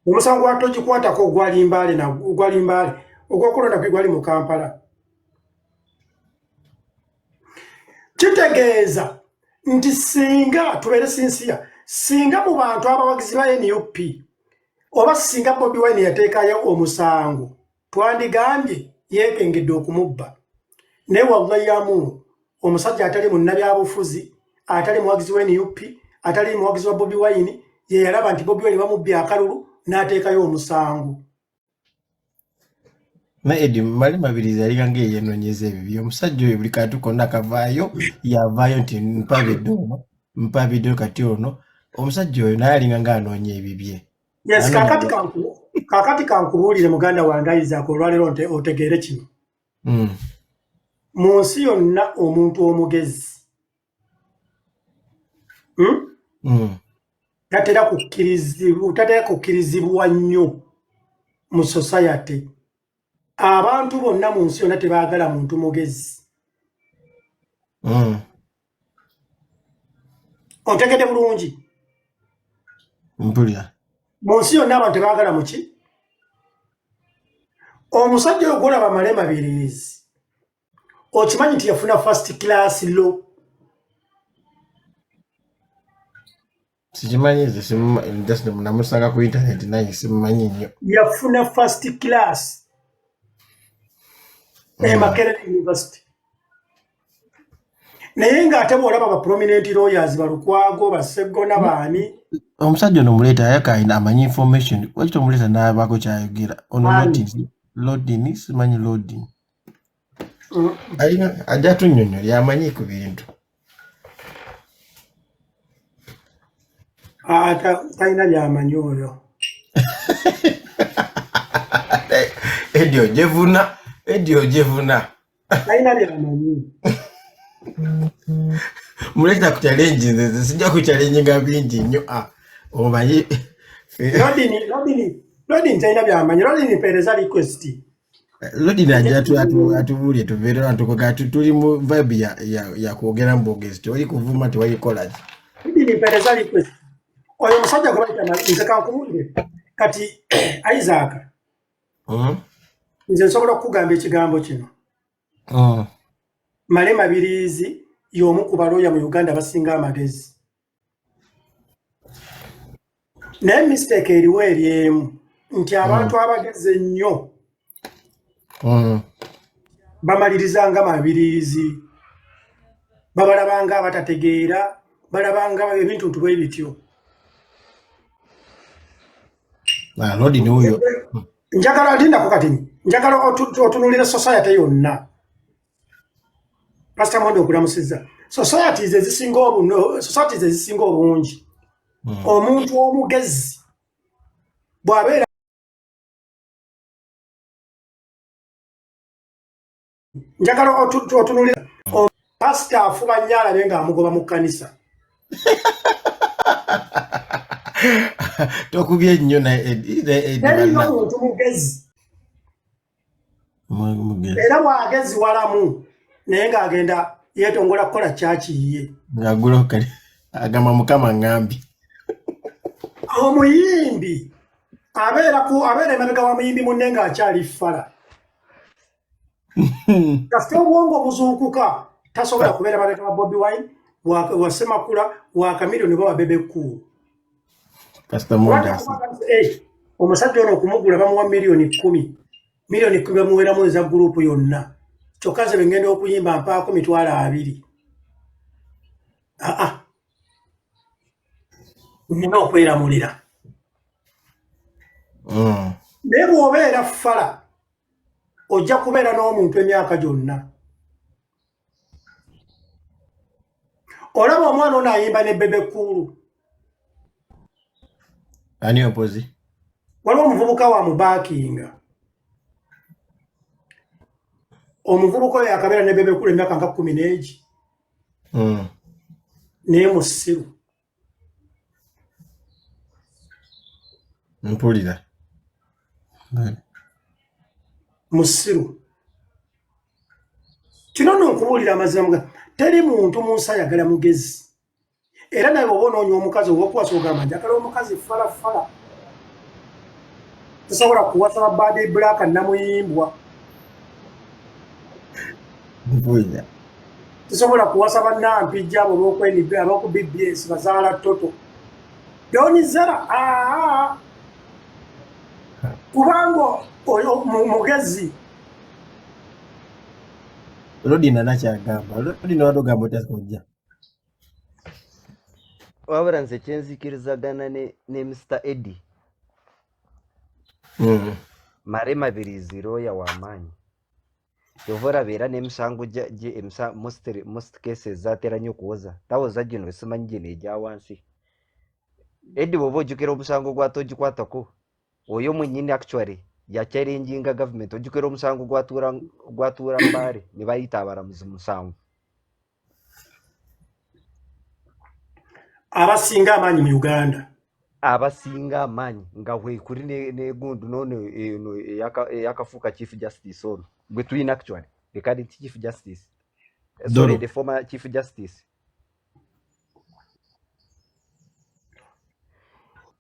Omusango gwa togikwatako gwali Mbale, gwali Mbale, ogw'okulonda kwe gwali mu Kampala. Kitegeeza nti singa tubeere sinsiya, singa mu bantu abawagizi ba NUP oba singa Bobi Wine yateekayo omusango, twandigambye yeekengedde okumubba. Naye wallahi yamu omusajja atali munnabyabufuzi, atali muwagizi wa NUP, atali muwagizi wa Bobi Wine, ye yalaba nti Bobi Wine bamubbye akalulu n'ateekayo omusango. Naye Eddie, Male Mabirizi yalinga ng'eyeenoonyeza ebibi. Omusajja oyo buli kantu konna kavaayo, yavaayo nti mpabidde ono, mpabidde kati ono. Omusajja oyo naye alinga ng'anoonya ebibye. Yes, kakati kankubuulire muganda wange Isaac, olwaleero otegeere kino. Mu nsi yonna omuntu omugezi tatera kukkirizibwa nnyo mu society. Abantu bonna mu nsi yonna tebaagala muntu mugezi. Ontegedde bulungi? Mpulira. Mu nsi yonna abantu tebaagala muki? Omusajja oyo gw'olaba Male Mabirizi, okimanyi nti yafuna first class law? Sikimanyi nze, just namusanga ku internet naye simumanyi nnyo. Yafuna first class e Makerere University. Naye ng'ate bw'olaba ba prominent lawyers, Balukwago, Bassegona, baani. Omusajja ono muleeta, ayaka alina amanyi information. Lwaki tomuleeta n'abaako kyayogera? Ono Ani? Lodin, simanyi Lodin. Alina ajja tunnyonnyola, amanyi ku bintu. Ah, talina byamanyi oyo. Eddie ojevuna, Eddie ojevuna. Talina byamanyi. Muleeta ku challenge, nze sijja ku challenge nga bingi nnyo. Ah, omanyi. Lodin talina byamanyi. Lodin, mpeereza request. Lodin ajja atubuulire tubeere bantu tuli mu vibe ya kwogera mu bwogezi, tewali kuvuma, tewali kukola ki. Lodin, mpeereza request. Oyo omusajja gwe bayita nze kankubuulire kati Isaac, nze nsobola okukugamba ekigambo kino. Male Mabirizi y'omu ku balooya mu Uganda abasinga amagezi, naye mistake eriwo eri emu nti abantu abagezi ennyo bamaliriza nga Mabirizi, babalabanga abatategeera, balabanga ebintu ntu bwe bityo. Ah, Lodin wuuyo. Njagala lindako kati, njagala otunuulire society yonna. Pastor Mondo, okulamusizza. Societies ezisinga obungi, omuntu omugezi bw'abeera, njagala otunuulire pasita afuba nnyo alabe ng'amugoba mu kkanisa. Tokubye nnyo naye Eddie, naye Eddie teriyo banna. Muntu mugezi Mugezi. Era bw'agezi walamu naye ng'agenda yeetongola kukola kyaki ye. Ng'agulawo kali agamba Mukama ŋŋambye. Omuyimbi abeera ku abeera emabega wa muyimbi munne ng'akyali fala. Kasita obwongo obuzuukuka, tasobola kubeera mabega wa Bobi Wine, wa Semakula, wa Chameleone oba wa Bebe Cool. Pastor Mondas. Omusajja ono okumugula bamuwa miliyoni 10, miliyoni 10 bamuweramu eza group yonna, kyokka nze bwe ngenda okuyimba mpaako 20,000. Aa, nina okweramulira. Naye bw'obeera fala, ojja kubeera n'omuntu emyaka gyonna. Olaba omwana ono ayimba ne Bebe Cool. Ani mpozi? Waliwo omuvubuka wa mubaakinga. Omuvubuka oyo akabeera ne Bebe Cool emyaka nga 10 n'egi. Naye musiru. Mpulira. Musiru. Kino nno nkubuulira amazima, teri muntu mu nsi ayagala mugezi. Era naye bw'oba onoonya omukazi oba okuwasa ogamba njagala omukazi fala fala. Tosobola kuwasa ba Bad Black namuyimbwa. Mpulira. Tosobola kuwasa bannampijja abo ab'oku ab'oku BBS bazaala Toto. Don Zella aa kubanga oyo mugezi. Lodina nakyagamba. Lodina wadde ogamba otya kojja? Wabula nze kyenzikirizagana ne Mr. Eddie. Male Mabirizi lawyer w'amaanyi. Kyova olaba era n'emisango most cases zatera nnyo okuwoza. Tawoza gino simanyi gino egya wansi. Eddie bw'oba ojjukira omusango gwa Togikwatako, oyo mwennyini actually yachallenginga government. Ojjukira omusango gwatuura Mbale ne bayita abalamuzi 7. Abasinga amaanyi mu Uganda. Abasinga amaanyi nga weekuli ne gundi n'ono eno eyakafuuka Chief Justice ono gwe tulina actually the current Chief Justice. Sorry, the former Chief Justice.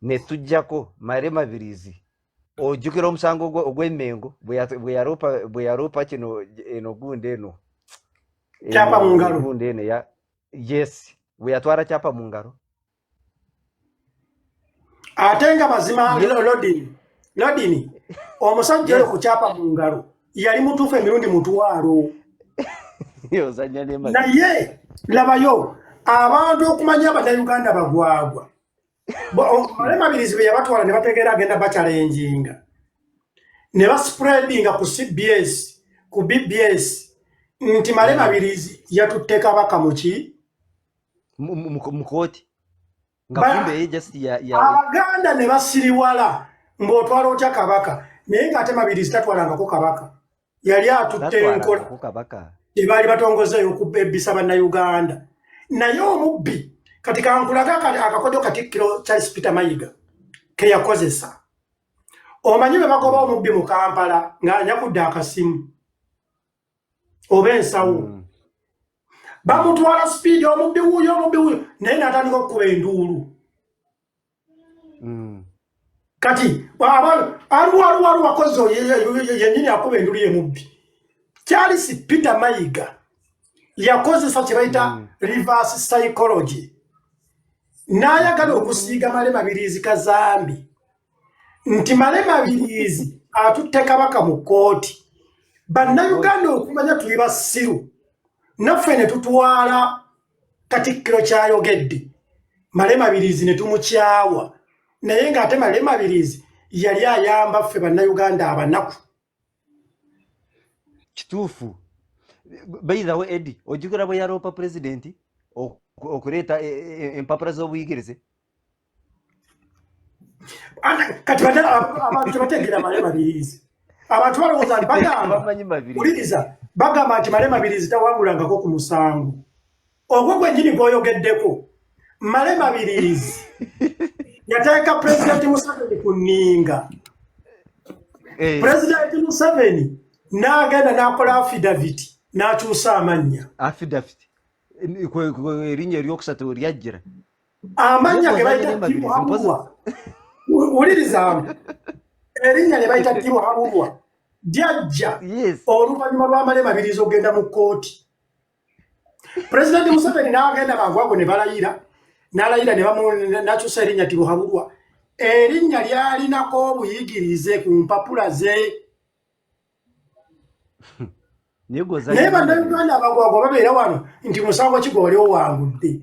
Ne tujjako Male Mabirizi. Ojjukira omusango ogw'Emmengo bwe yaloopa kino eno gundi eno. Kyapa mu ngalo. Gundi eno ya yes, bwe yatwala kyapa mu ngalo. Ate nga mazima Lodini omusajja oyo ku kyapa mu ngalo yali mutuufu emirundi 500. Naye labayo abantu okumanya Abannayuganda bagwagwa. Male Mabirizi bwe yabatwala ne bategeera agenda bachallenginga. Ne baspreadinga ku CBS, ku BBS nti Male Mabirizi yatutte Kabaka mu ki? Mu kooti. Nga kumbe ye just ya Abaganda ne basiriwala ng'otwala otya Kabaka, naye ng'ate Mabirizi tatwalangako Kabaka. Yali atutte enkola tebaali batongozeeyo okubbisa Bannayuganda. Naye omubbi kati kankulaga akakodyo Katikkiro Charles Peter Mayiga ke yakozesa. Omanyi bwe bagoba omubbi mu Kampala ng'anyakudde akasimu oba ensawo. Bamutwala speed omubbi wuuyo naye n'atandika okukuba enduulu. Kati aliwo wakoze yennyini akuba enduulu ye mubbi. Charles Peter Mayiga yakozesa kye bayita reverse psychology. N'ayagala okusiiga Male Mabirizi kazambi nti Male Mabirizi atutte Kabaka mu kkooti. Bannayuganda okumanya tuli basiru naffe ne tutwala Katikkiro kyayogedde Male Mabirizi ne tumukyawa, naye ng'ate Male Mabirizi yali ayamba ffe Bannayuganda abanaku. Kituufu. By the way, Eddie, ojjukira bwe yaloopa pulezidenti okuleeta empapula z'obuyigirize? Kati abantu tebategeera Male Mabirizi. Abantu balowooza nti bagamba, wuliriza, bagamba nti Male Mabirizi tawangulangako ku musango. Ogwo gwennyini gw'oyogeddeko, Male Mabirizi yateeka Pulezidenti Museveni ku nninga. Pulezidenti Museveni n'agenda n'akola affidavit n'akyusa amannya. Affidavit erinnya eryokusatu lyajjira. Amannya ge bayita Tibuhaburwa. Wuliriza, erinnya lye bayita Tibuhaburwa lyajja oluvannyuma lwa Male Mabirizi okugenda mu kkooti. Pulezidenti Museveni n'agenda mangu ago ne balayira, n'alayira ne n'akyusa erinnya Tibuhaburwa. Erinnya lyalinako obuyigirize ku mpapula ze. Naye Bannayuganda abagwagwa babeera wano nti musango ki gwe wali owangudde.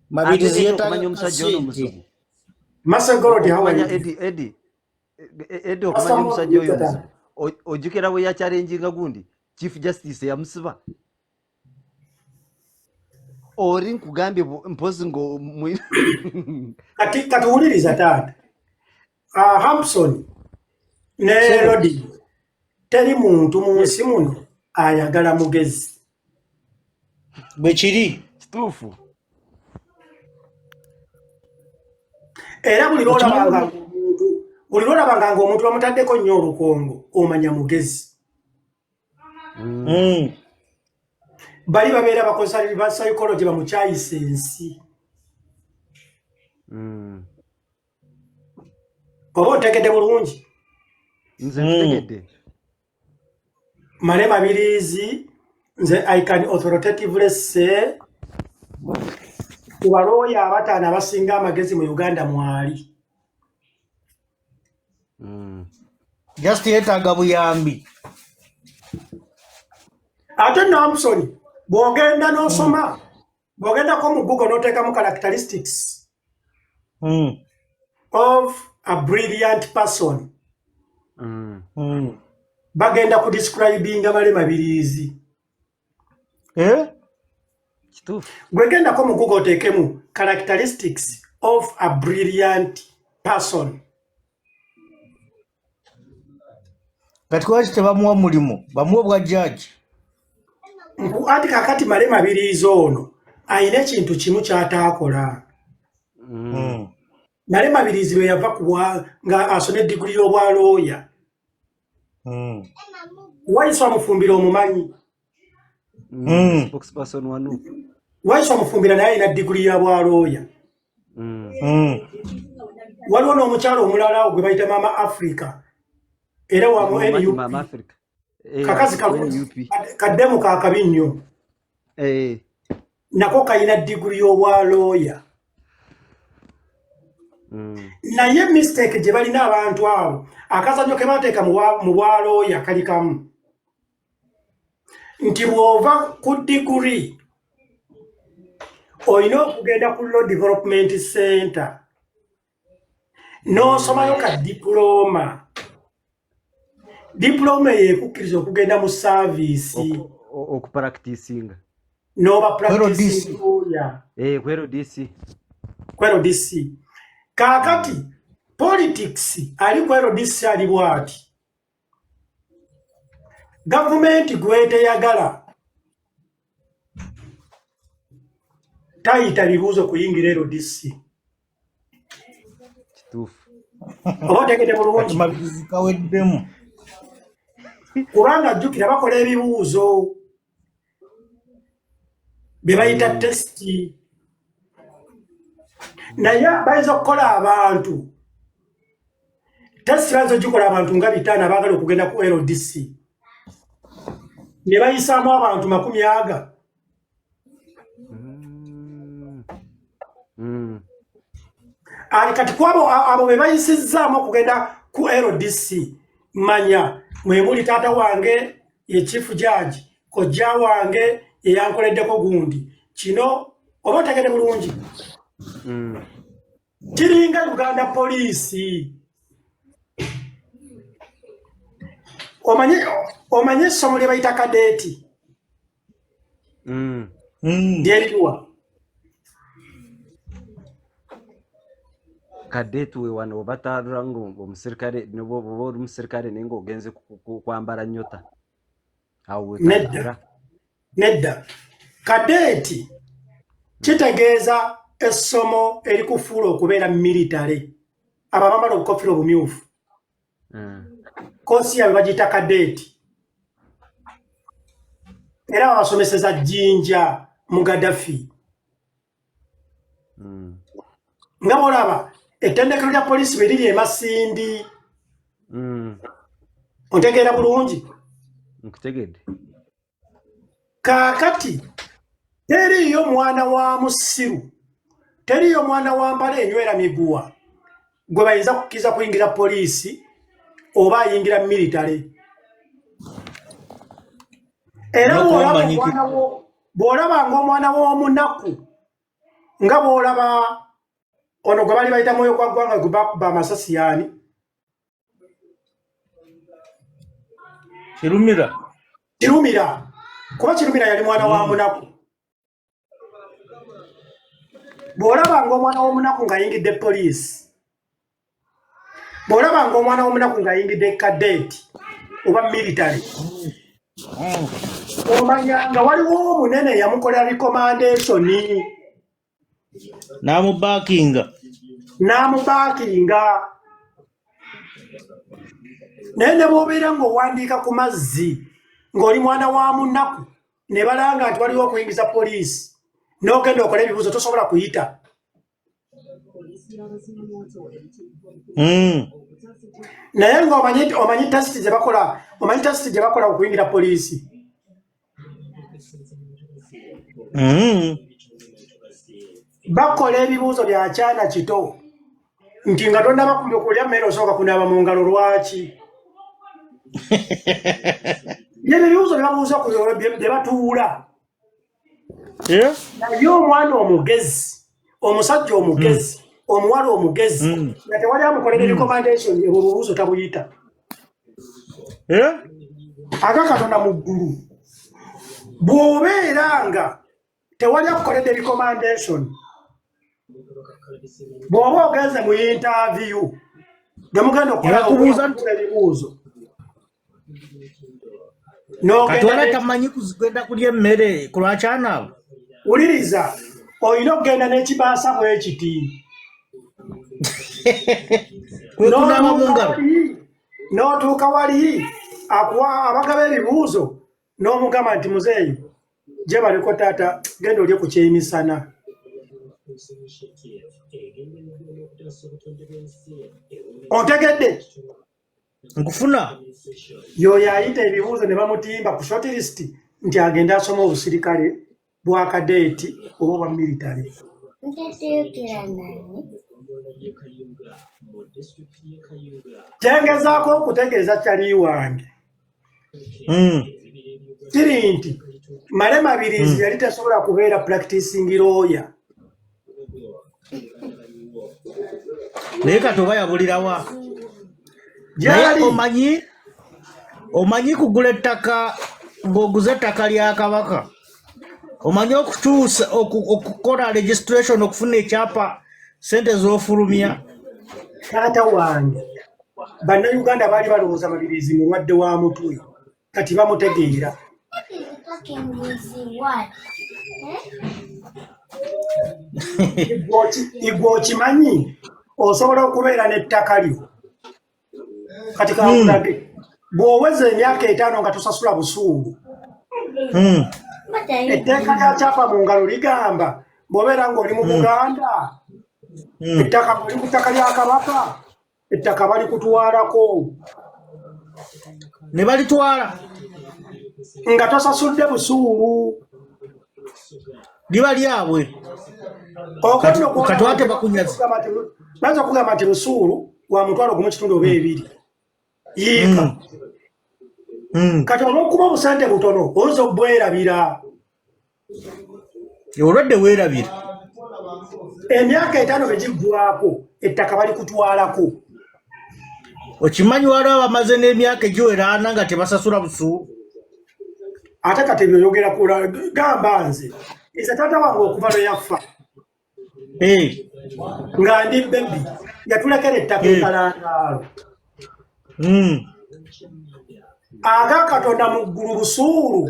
Mabirizi yeetaaga kasente. Masegorodi, how are you? Eddie, Eddie okumanya omusajja oyo omuzibu. Ojjukira bwe yachallenginga gundi Chief Justice yamusiba. Oli nkugambye mpozi ngo Kati katuwuliriza taata. Hampson ne Sebo. Rodi, teri muntu mu nsi muno ayagala mugezi. Bwe kiri. Kituufu. Era buli Okimanyi lwolabanga ng'omuntu, buli lwolabanga ng'omuntu bamutaddeko nnyo olukongo, omanya mugezi. Bali babeera bakozesa ba psychology bamukyayisa ensi. Oba otegedde bulungi? Nze ntegedde. Male Mabirizi, nze I can authoritatively say ku balooya abataano abasinga amagezi mu Uganda mwali. Just yeetaaga buyambi. Ate nno Hampson, bw'ogenda n'osoma, bw'ogendako mu Google n'oteekamu characteristics of a brilliant person, bagenda ku describinga Male Mabirizi. Eh? Kituufu. Gwe gendako mu Google oteekemu characteristics of a brilliant person. Kati lwaki tebamuwa mulimu, bamuwe bwa judge? Anti kakati Male Mabirizi ono ayina ekintu kimu ky'ataakola. Male Mabirizi lwe yava ku bwa nga asomye diguli y'obwa looya. Waiswa Mufumbiro omumanyi? Spokesperson wa NUP. Waiswa Mufumbiro naye alina diguli ya bwa looya. Waliwo n'omukyala omulala gwe bayita Mama Africa, era wa mu Mumanyi NUP. Mama Africa. Eh, Kakazi ku kalungi, NUP. kaddemu kakabi nnyo. Nako kalina diguli y'obwa looya. Naye mistake gye balina abantu abo, akazannyo ke bateeka mu bwa looya kali kamu. Nti bw'ova ku diguli olina okugenda ku Law Development Center n'osomayo ka diploma. Diploma eyo ekukkiriza okugenda mu service. Okupracticinga. N'oba Ku LDC. practicing lawyer. Eh, ku LDC. Ku LDC. Kaakati politics ali ku LDC ali bw'ati. Gavumenti gw'eteyagala tayita bibuuzo kuyingira LDC. Kituufu. Oba otegedde Kati bulungi? Mabirizi kaweddemu. Kubanga jjukira bakola ebibuuzo bye bayita test. Naye bayinza okukola abantu test, bayinza okugikola abantu nga 500 abaagala okugenda ku LDC, ne bayisaamu abantu 20. Ali kati ku abo abo be bayisizzaamu okugenda ku LDC, manya mwe muli taata wange ye chief judge, kojja wange ye yankoleddeko gundi kino. Oba otegedde bulungi? Kiringa Uganda Poliisi. Omanye essomo lye bayita cadet? Lyeriwa? Cadet we wano obataalula nga omusirikale, oba oli musirikale naye ng'ogenze kwambala nyota awo. Nedda. Wetandikira. Nedda, cadet kitegeeza essomo erikufuula okubeera military, abo abambala obukofiira obumyufu. Course yaabwe bagiyita cadet, era babasomeseza Jjinja mu Gaddafi. Nga bwolaba ettendekero lya poliisi bwe liri e Masindi. Ontegeera bulungi? Nkutegedde. Kaakati teriiyo mwana wa musiru, teriiyo mwana wa mpala enywera miguwa gwe bayinza kukkiriza kuyingira poliisi oba ayingira military. Era N'okuba bw'olaba omanyikirivu. omwana bw'olaba ng'omwana w'omunaku, nga bw'olaba ono gwe bali bayita mwoyo gwa ggwanga gwe bakuba amasasi, yaani? Kirumira. Kirumira, kuba Kirumira yali mwana wa munaku. Bw'olabanga omwana w'omunaku ng'ayingidde poliisi, bw'olabanga omwana w'omunaku ng'ayingidde kadeeti oba military, omanya nga waliwo omunene yamukolera recommendation N'amubaakinga. N'amubaakinga. Naye ne bw'obeera ng'owandiika ku mazzi ng'oli mwana wa munaku, ne balanga nti waliwo okuyingiza poliisi, n'ogenda okola ebibuuzo, tosobola kuyita. Naye ng'omanyi, omanyi test ze bakola, omanyi test gye bakola okuyingira poliisi? Bakola ebibuuzo bya kyana kito nti nga tonnaba kulya mmere osooka kunaaba mu ngalo, lwaki? Byebyo ebibuuzo bye babuuza bye batuula. Naye omwana omugezi, omusajja omugezi, omuwala omugezi, nga tewali amukolera recommendation, ebwo obubuuzo tabuyita. Aga Katonda mu ggulu, bw'obeera nga tewali akukoledde recommendation, bw'oba ogenze mu interview gwe mugenda okukola Nebakubuuza nti ebibuuzo, kati n'ogenda wala tamanyi kugenda kulya emmere ku lwakyanaabo. Wuliriza, olina okugenda n'ekibaasa bwe kiti. Kwe kunaaba mu N'otuuka ngalo. wali, n'otuuka wali akuwa abagaba ebibuuzo, n'omugamba nti, "Muzeeyi, gye baliko taata, genda olye ku kyemisana." Ontegedde? Nkufuna. Yoyo ayita ebibuuzo ne bamutimba ku shortlist nti agende asome obusirikale bwa kadeeti oba obwa military. Kyengezaako okutegeeza kyali wange kiri nti Male Mabirizi yali tasobola kubeera practicing lawyer. Naye kati oba yabulirawa? Naye Gyali. Omanyi kugula ettaka, ng'oguze ettaka lya Kabaka, omanyi okukyusa, okukola registration, okufuna ekyapa, sente z'ofulumya. Taata wange, Bannayuganda baali balowooza Mabirizi mulwadde wa mutwe, kati bamutegeera. Igwe okimanyi osobola okubeera n'ettaka lyo kati kankulage, bw'oweza emyaka 5 nga tosasula busuulu, etteeka lya kyapa mu ngalo ligamba bw'obeera ng'oli mu Buganda, ettaka, oli ku ttaka lya Kabaka, ettaka balikutwalako. Ne balitwala. Nga tosasudde busuulu. Liba lyabwe. Okwo Kati nno kwolaba kati wate nti bakunyaze. Bayinza okugamba nti busuulu wa 1500 oba 2000 yiika. Kati olw'okuba obusente butono, oyinza okubwerabira. Olwadde weerabira. Emyaka 5 bwe giggwako, ettaka balikutwalako. Okimanyi waliwo abamaze n'emyaka egiwera 40 nga tebasasula busuulu? Ate kati ebyoyogera kula gamba nze taata wange okuva lwe yafa nga ndi baby, yatulekera ettaka ekalangaalo. Aga Katonda mu ggulu, busuulu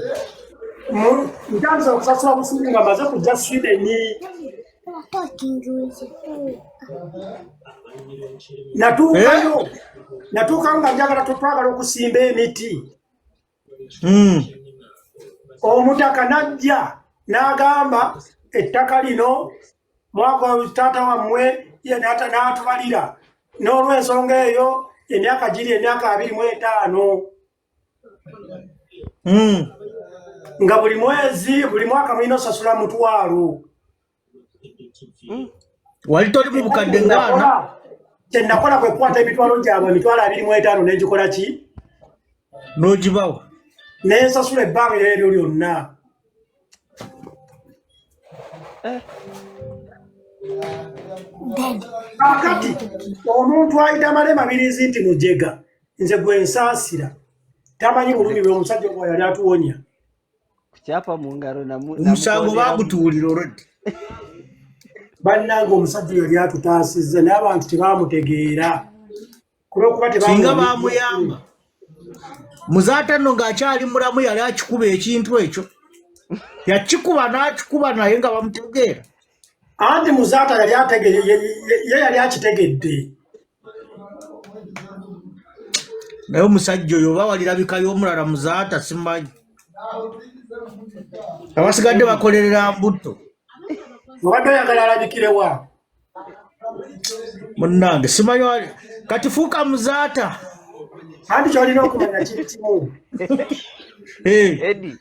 ntandise okusasula busuulu nga maze kujja Sweden. Natuukayo, natuukayo nga njagala, twagala okusimba emiti. Omutaka n'ajja n'agamba, "Ettaka lino mwaka taata wammwe ye n'atubalira, n'olw'ensonga eyo emyaka giri emyaka 25 nga buli mwezi, buli mwaka mulina osasula 500." Wali toli mu bukadde ngaana? Kye nakola kwe kukwata emitwalo gyabwe, emitwalo 25, n'engikola ki? N'ogibawa. Nensasula ebbanga eryo lyonna. Kakati omuntu ayita Male Mabirizi nti mujega, nze gwe nsaasira, tamanyi bulumi bwe omusajja gwe yali atuwonya. Kukyapa mu ngalo Omusango namukooneramu. Baagutuwulira olwedde. Bannange, omusajja yali atutaasizza, naye abantu tebamutegeera kulwokuba Singa tebamuwa. Bamuyamba Muzaata nno ng'akyali mulamu, yali akikuba ekintu ekyo, yakikuba n'akikuba, naye nga bamutegeera. Anti Muzaata yali ategere, ye yali akitegedde. Naye omusajja oyo oba walirabikayo omulala Muzaata simanyi, abasigadde bakolerera mbutto. Obadde oyagala alabikirewa? Munnange, simanyi kati fuuka Muzaata. Anti kyolina okumanya kiri kimu. Eh, Eddie.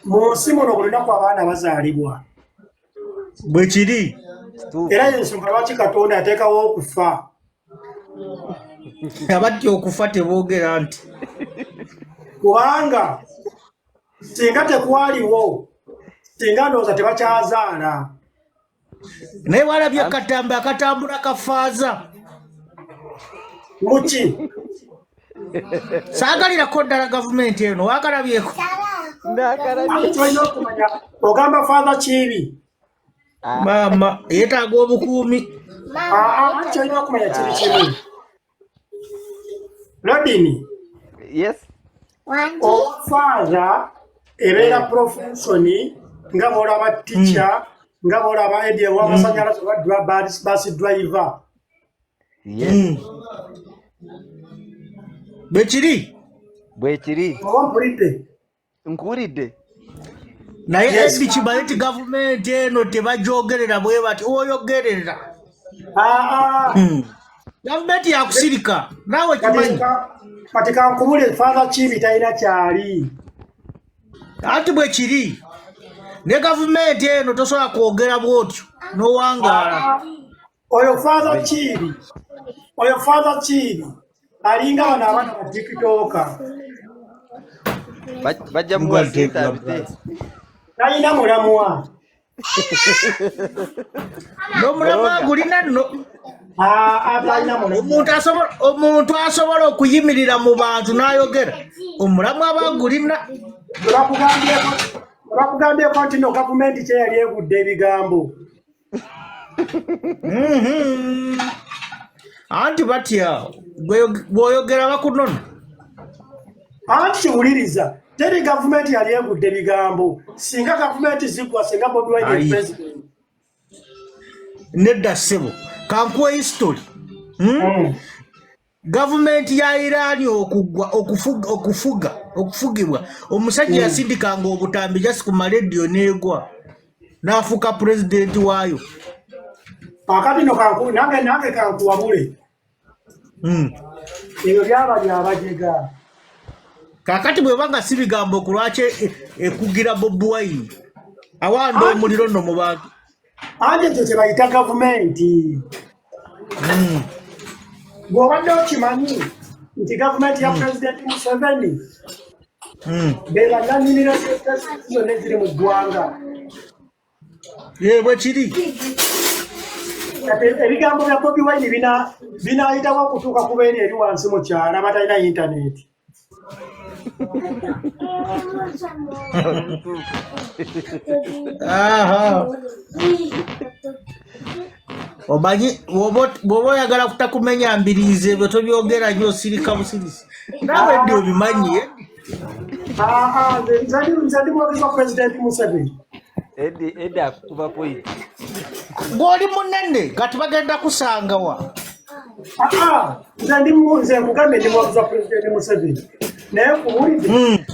Mu nsi muno buli lunaku abaana bazaalibwa. Bwe kiri. Kituufu. Era yensonga lwaki Katonda ateekawo okufa. Abatya okufa teboogera nti Kubanga singa tekwaliwo, singa ndowooza tebakyazaala. Naye walabye akatambi akatambula kafaaza. Muki? Saagalirako ddala gavumenti eno, wakalabyeko? Nakalabye. Anti kyolina okumanya, ogamba Father Kiibi. Ah, Maama yeetaaga obukuumi. Aa, kyolina okumanya kiri kimu, Lodini. Yes. Oba faaza ebeera profession, nga bwolaba teacher, nga bwolaba edi ow'amasanyalaze oba bus driver. Yes. Bwe kiri. Bwekiri. Oba mpulidde? Nkuwulidde. Naye Yes. Edi, kibaye nti gavumenti eno tebagyogerera bwe bati oyogerera. Aa. Gavumenti yakusirika naawe Kati kimanyi. Kati kankubule, Father Kiibi talina kyali. Anti bwe kiri, ne gavumenti eno tosobola kwogera bwotyo n'owangaala. Oyo Father Kiibi, oyo Father Kiibi alinga bano abaana ba TikToker. Bajja muwa sente abite. Talina mulamwa. N'omulamwa Buloga. gulina nno. Aa, talina mulamwa. Omuntu asobola okuyimirira mu bantu n'ayogera, omulamwa aba gulina. Bwe bakugambyeko nti no gavumenti kye yali egudde ebigambo. Anti batya bw'oyogera bakunona. Anti kiwuliriza, teri gavumenti yali egudde ebigambo. Singa gavumenti zigwa, singa Bobi Wine Ayi. president. Nedda ssebo, kankuwa history. Gavumenti ya Iraani okugwa, okufuga okufugibwa omusajja yasindikanga obutambi just ku marediyo n'egwa, n'afuuka pulezidenti waayo. Akati no nange kankuwabule. Ebyo byaba byabajega. Kaakati bweba nga si bigambo, ku lwaki ekugira Bobi Wine awanda omuliro nno mu bantu? Anti ekyo kye bayita gavumenti. Bw'obadde okimanyi nti gavumenti ya Pulezidenti Museveni be bannannyini zonna eziri mu ggwanga. Ye bwe kiri. Kati ebigambo bya Bobi Wine binaayitawo okutuuka ku beeri eri wansi mu kyalo abatalina intaneti? Olutuufu. Aha. Omanyi bw'oba oyagala kutakumenya mbiriizi, ebyo tobyogera nnyo, osirika busirisi. Naawe ddi obimanyi, eh? Aa, nze ndi muwagizi wa Pulezidenti Museveni. Eddie, Eddie akukuba point. Gw'oli munene, kati bagenda kusangawa? Aa, nze nkugambye, ndi muwagizi wa Pulezidenti Museveni, naye nkubuulidde,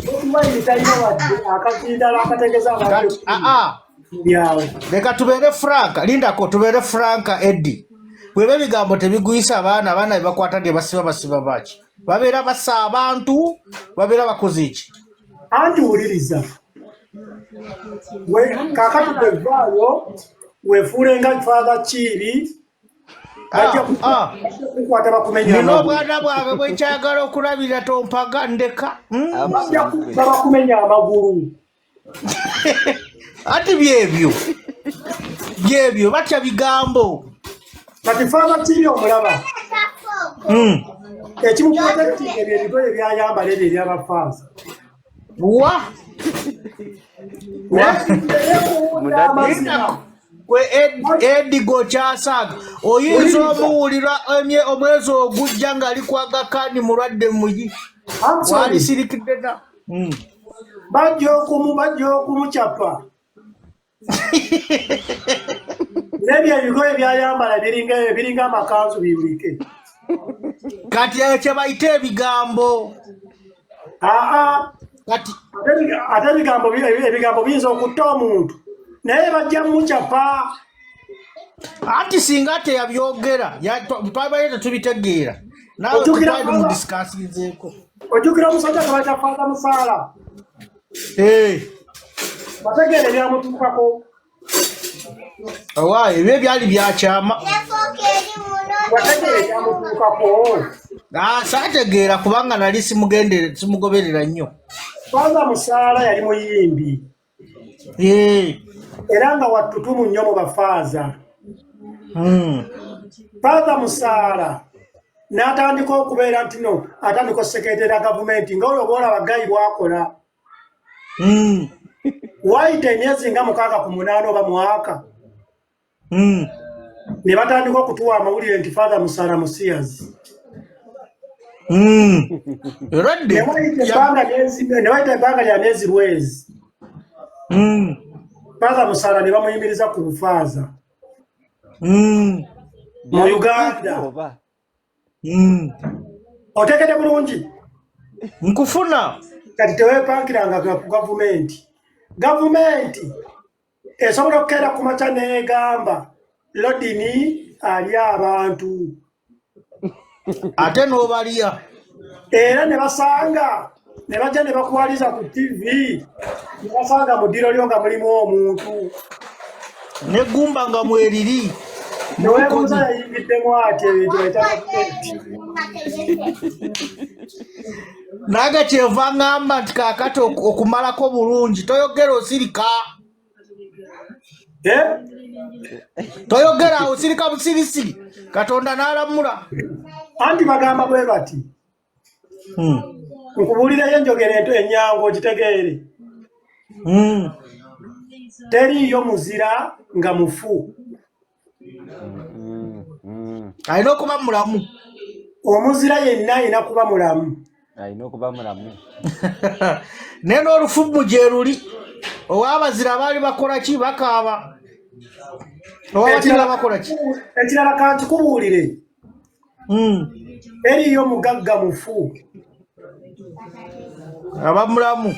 Bobi Wine talina wadde akazindalo akategeeza abantu Kati aa mu byalo. Leka tubeere frank, lindako tubeere frank. Eddi, bweba ebigambo tebigwisa abaana, abaana bebakwata ne basiba, basiba baki? Babeera basa abantu, babeera bakoze ki? Anti wuliriza, kaakati bwevaayo weefuule nga Father Kiibi, bajja Ah, ah. kukwata bakumenya Nina amagulu. obwana bwange bwekyagala okulabira, tompaga, ndeka. Bajja Absolutely. bakumenya amagulu. Ati byebyo batya bigambo. Kati Father Kiibi omulaba, ekimuprotecting ebyo ebigoye byayambala ebyo ebyabafaaza. Wa Naye Munadde. amazima. Gwe Edi gokyasaaga oyinza Wuliriza. omuwulira omwezi ogujja ng'ali kwagakani mulwadde muyi Hansoni, walisirikidde na. Bajja okumucapa n'ebyo ebigoye byayambala biringa amakanzu biyulike. Kati ekyo kye bayita ebigambo. Aa, Kati ate ebigambo biyinza okutta omuntu, naye bajja mucapa. Anti singa teyabyogera twabaire tetubitegeera naawe Ojjukira tetwali mudisikasinzeeko. Ojjukira omusajja gwe bayita Father Musaala? Eh, bategeera ebyamutuukako. Owaaye ebyo byali byakyama. Wategeera ebyamutuukako? Ah, saategeera kubanga nali simugoberera nnyo. Father Musaala yali muyimbi era nga wattutumu nnyo mu bafaaza. Father Musaala n'atandika okubeera nti no atandika oseketera gavumenti nga olwo bwolaba gayi bwakola. Waayita emyezi nga 6 ku 8 oba mwaka ne batandika okutuwa amawulire nti Father Musaala musiyazi. Erwadde. Ne wayita ebbanga lya myezi lwezi, Father Musaala ne bamuyimiriza ku bufaaza mu Uganda. Oba Otegedde bulungi? Nkufuna. Kati teweepankiranga ku gavumenti. Gavumenti esobola okukeera ku makya n'egamba Lodini ali abantu, ate n'obalya. Era ne basanga ne bajja ne bakuwaliza ku TV, ne basanga mu ddiro lyo nga mulimu omuntu neggumba nga mweriri. Neweebuuza yayingiddemu ati ebintu bayita gavumenti. Nange kyenva ŋŋamba nti kaakati okumalako bulungi toyogera, osirika. Eh? Toyogera, osirika busirisi, Katonda n'alamula. Anti bagamba bwe bati, nkubuulireyo enjogera ento ennyangu ogitegeere. Teriiyo muzira nga mufu. Alina okuba mulamu. Omuzira yenna alina kuba mulamu. Alina okuba mulamu. Naye n'olufubu gye luli ow'abazira baali bakola ki? Bakaaba. Ow'abazira bakola ki? Ekirala kankikubuulire, eriyo mugagga mufu. Aba mulamu.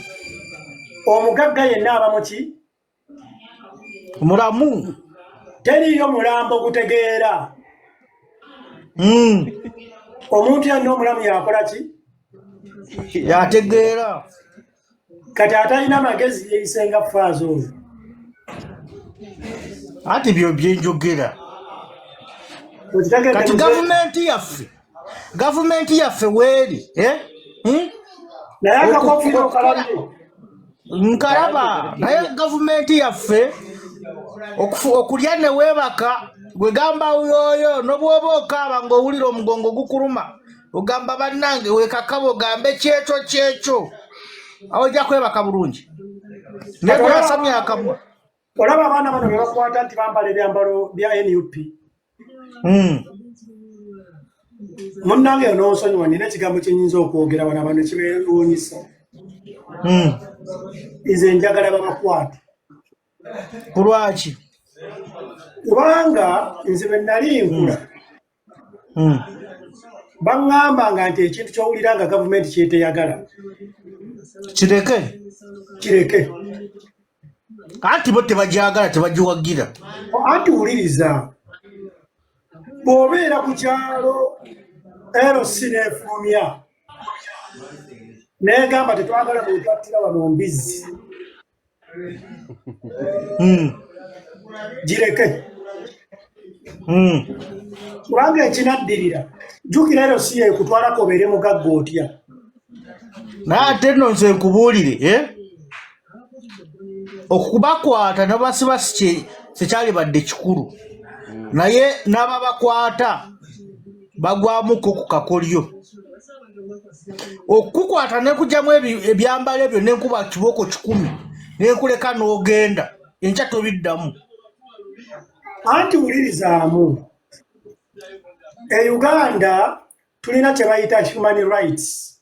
Omugagga yenna aba muki? Mulamu. Teriiyo mulambo gutegeera. Omuntu yenna omulamu yakola ki? Yategeera. Kati atalina magezi yeeyise nga faaza oyo. Anti byo byenjogera. Okitegedde? Kati Mzee? Gavumenti yaffe weeri, eh? Hmm? Naye akakofiira okalabye? Nkalaba, naye gavumenti yaffe okulya ne weebaka gwegamba oyo nobwoba okaaba ng'owulira omugongo gukuluma, ogamba bannange weekakaba ogambe kyekyo kyekyo, awo ojja kwebaka bulungi, naye Kati gweyasamya akamwa. Olaba abaana bano be bakwata nti bambala ebyambalo bya NUP. Munnange onoonsonyiwa, nina ekigambo kyenyinza okwogera wano abantu kibeewuunyisa. Nze njagala babakwate. Ku lwaki? Kubanga nze bwe nali nkula, baŋŋambanga nti ekintu ky'owulira nga gavumenti kyeteyagala, kireke. Kireke. Anti bo tebajagala, tebagiwagira. Anti wuliriza, bw'obeera ku kyalo, LC n'efulumya n'egamba tetwagala muntu attira wano mbizzi, gireke. Kubanga ekinaddirira, jjukira LC yekutwalako obeere mugagga otya. Naye ate nno nze nkubuulire, eh? Okubakwata nabasiba si kyekyalibadde kikulu, naye n'ababakwata bagwamuko ku kakolyo okukukwata nekugyamu ebyambalo ebyo nenkuba kibooko 100 nenkuleka n'ogenda, enkya tobiddamu. Anti wulirizaamu, e Uganda tulina kye bayita human rights.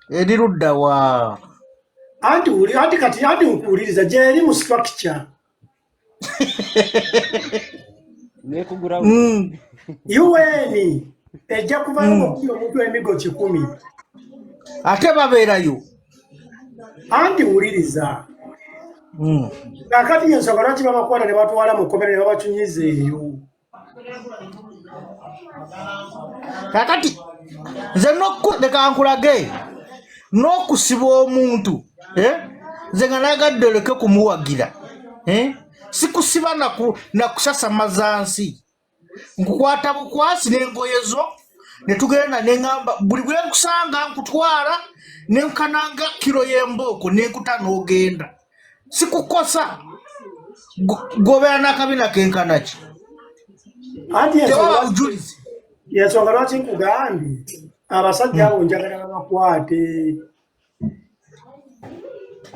Eri ludda wa? Anti wuli anti kati anti nkuwuliriza gyeri mu structure. Nekugura. UN ejja kuvayo ng'okubira omuntu emigo 100. Ate babeerayo. Anti wuliriza. Kaakati ensonga lwaki babakwata ne batwala mu kkomera ne babacunyiza eyo. Kakati nze leka nkulage n'okusiba omuntu, eh? Nze nga nagadde oleke kumuwagira, eh? Sikusiba nakusasamaza nsi, nkukwata bukwasi n'engoye zo ne tugenda ne ŋŋamba buli bwe nkusanga nkutwala ne nkananga kiro y'embooko ne nkuta n'ogenda, sikukosa. Gobeera n'akabina kenkana ki? Anti Tewaba bujulizi. Ensonga lwaki nkugambye abasajja abo njagala babakwate.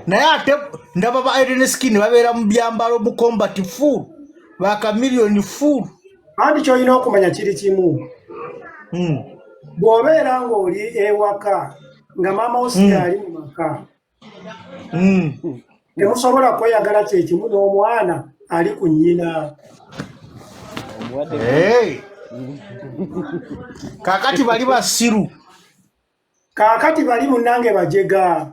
Naye ate ndaba ba Alien Skin babeera mu byambalo mu combat full, ba Chameleone full. Anti ky'olina okumanya kiri kimu. Bw'obeera ng'oli ewaka nga maama wo si ali mu maka, temusobola kweyagala kye kimu n'omwana ali ku nnyina. Hey. Kaakati bali basiru. Kaakati bali munnange bajega.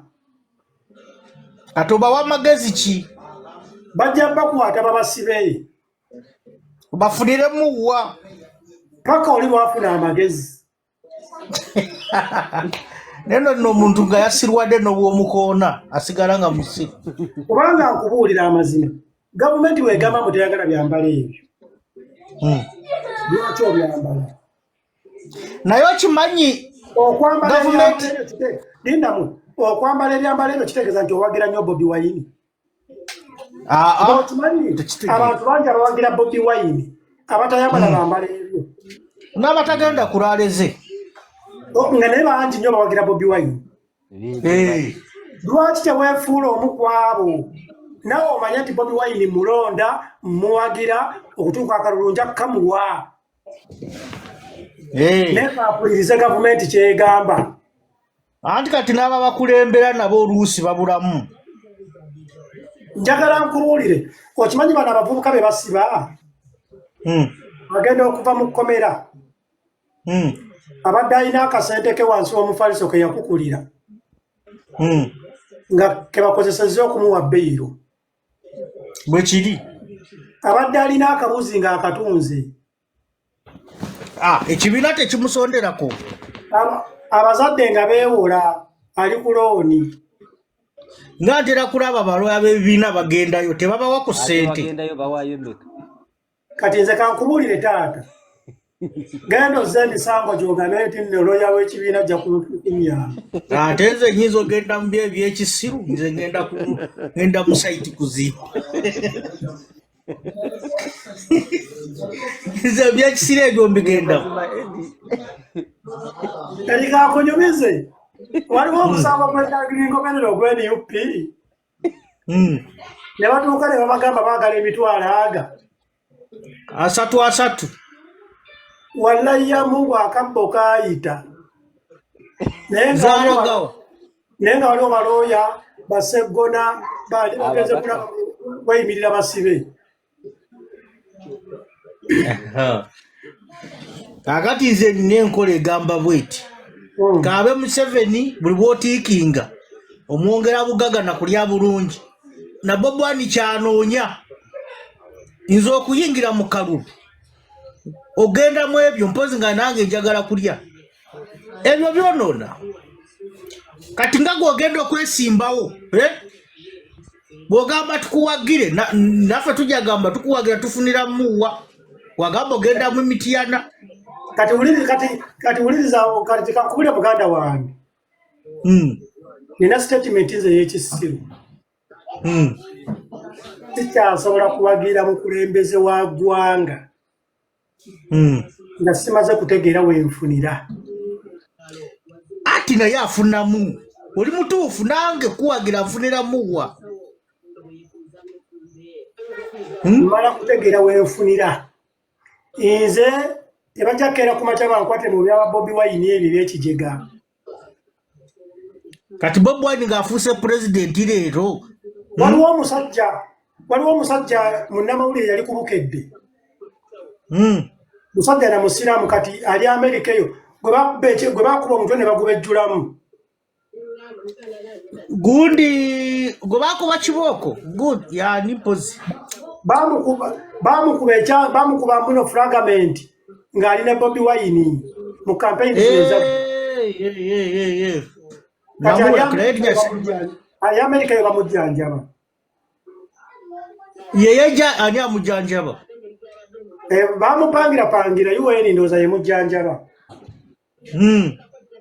Ate obawa amagezi ki? Bajja bakwata babasibe. Bafuniremu wa? Paka oli bw'afuna amagezi. Naye nno omuntu nga yasirwadde n'obwomukoona asigala nga musiru. Kubanga nkubuulira amazima, gavumenti bw'egamba mbu teyagala byambalo ebyo, lwaki obyambala? Naye okimanyi okwambala gavumenti ebyambalo ebyo lindamu, okwambala ebyambalo ebyo kitegeeza nti owagira nnyo Bobi Wine. Aa, Okimanyi tekitegeeza. abantu bangi abawagira Bobi Wine abatayambala bambala ebyo. N'abatagenda kulaaleze. Nga naye bangi nnyo bawagira Bobi Wine. Eh. Lwaki teweefuula omu ku abo? Naawe omanye nti Bobi Wine mulonda, muwagira okutuuka akalulu nja kukamuwa. Naye kampulirize gavumenti kyegamba. Anti kati n'ababakulembera nabo oluusi babulamu. Njagala nkubuulire, okimanyi bano abavubuka be basiba agenda okuva mu kkomera abadde alina akasente ke wansi w'omufaliso ke yakukulira nga ke bakozesezza okumuwa beyiro. Bwe kiri. Abadde alina akabuzi ng'akatunze. Ah, ekibiina tekimusonderako. Abazadde nga beewola ali ku looni. Nga ntera kulaba balooya b'ebibiina bagendayo tebabawa ku Ate ssente. bagendayo bawaayo mmeka? Kati nze kankubuulire taata, genda ozze emisango gy'ogambe nti nno looya w'ekibiina ajja kunyamba. Ate nze nyinza ogenda mu byo ebyekisiru, nze ngenda mu site kuzimba. Nze ebyekisiru ebyo mbigendamu. Mazima Eddie. Kati kakunyumize, waliwo omusango gw'engoberera ogwa NUP ne batuuka ne babagamba baagala emitwalo aga 30 30. Wallahi ya Mungu akabbo kaayita. Naye nga Zaalagawa. Naye nga waliwo balooya baseggona baali bagenze Ababaka. kulaba bayimirira basibe. Kaakati nze nina enkola egamba bweti. Kaabe Museveni buli bw'otiikinga omwongera bugaga na kulya bulungi. Na Bobi Wine kyanoonya. Nze okuyingira mu kalulu ogenda mu ebyo mpozi nga nange njagala kulya. Ebyo byonoona. Kati nga gw'ogenda okwesimbawo, eh? Bw'ogamba tukuwagire, naffe tujja gamba tukuwagira tufunira muwa. Wagamba ogenda mu Mityana. Kati wuliriza, kati wuliriza, kati kankubule muganda wange. Nina statement nze ey'ekisiru. Sikyasobola kuwagira mukulembeze wa ggwanga nga simaze kutegeera wenfunira. Ati naye afunamu. Oli mutuufu nange kuwagira nfunira muwa. Mmala kutegeera wenfunira. Nze tebajja kukeera ku makya bankwate mu bya Bobi Wine ebyo ebyekijega. Kati Bobi Wine ng'afuuse pulezidenti leero. Waliwo omusajja munnamawulire yali ku Bukedde. Musajja na musiraamu, kati ali Amerika eyo, gwe bakuba omutwe ne bagubejjulamu. Gundi gwe bakuba kibooko, gundi yani mpozi. Bamukuba muno fragment ng'ali ne Bobi Wine mu campaign zino. Kati ali Amerika eyo bamujjanjaba. Yeyeja ani amujjanjaba? Bamupangira pangira UN, ndowooza yemujjanjaba.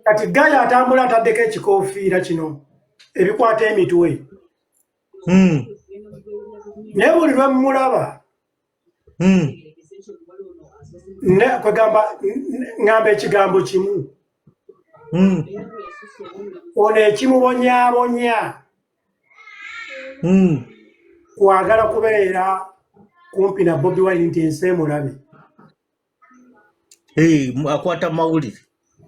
Kati gaya atambula ataddeko ekikoofiira kino ebikwata emitwe. Naye buli lwe mmulaba kwegamba ŋŋamba ekigambo kimu, ono ekimubonyaabonya kwagala kubeera kumpi na Bobi Wine nti ensi emulabe. Akwata mawulire.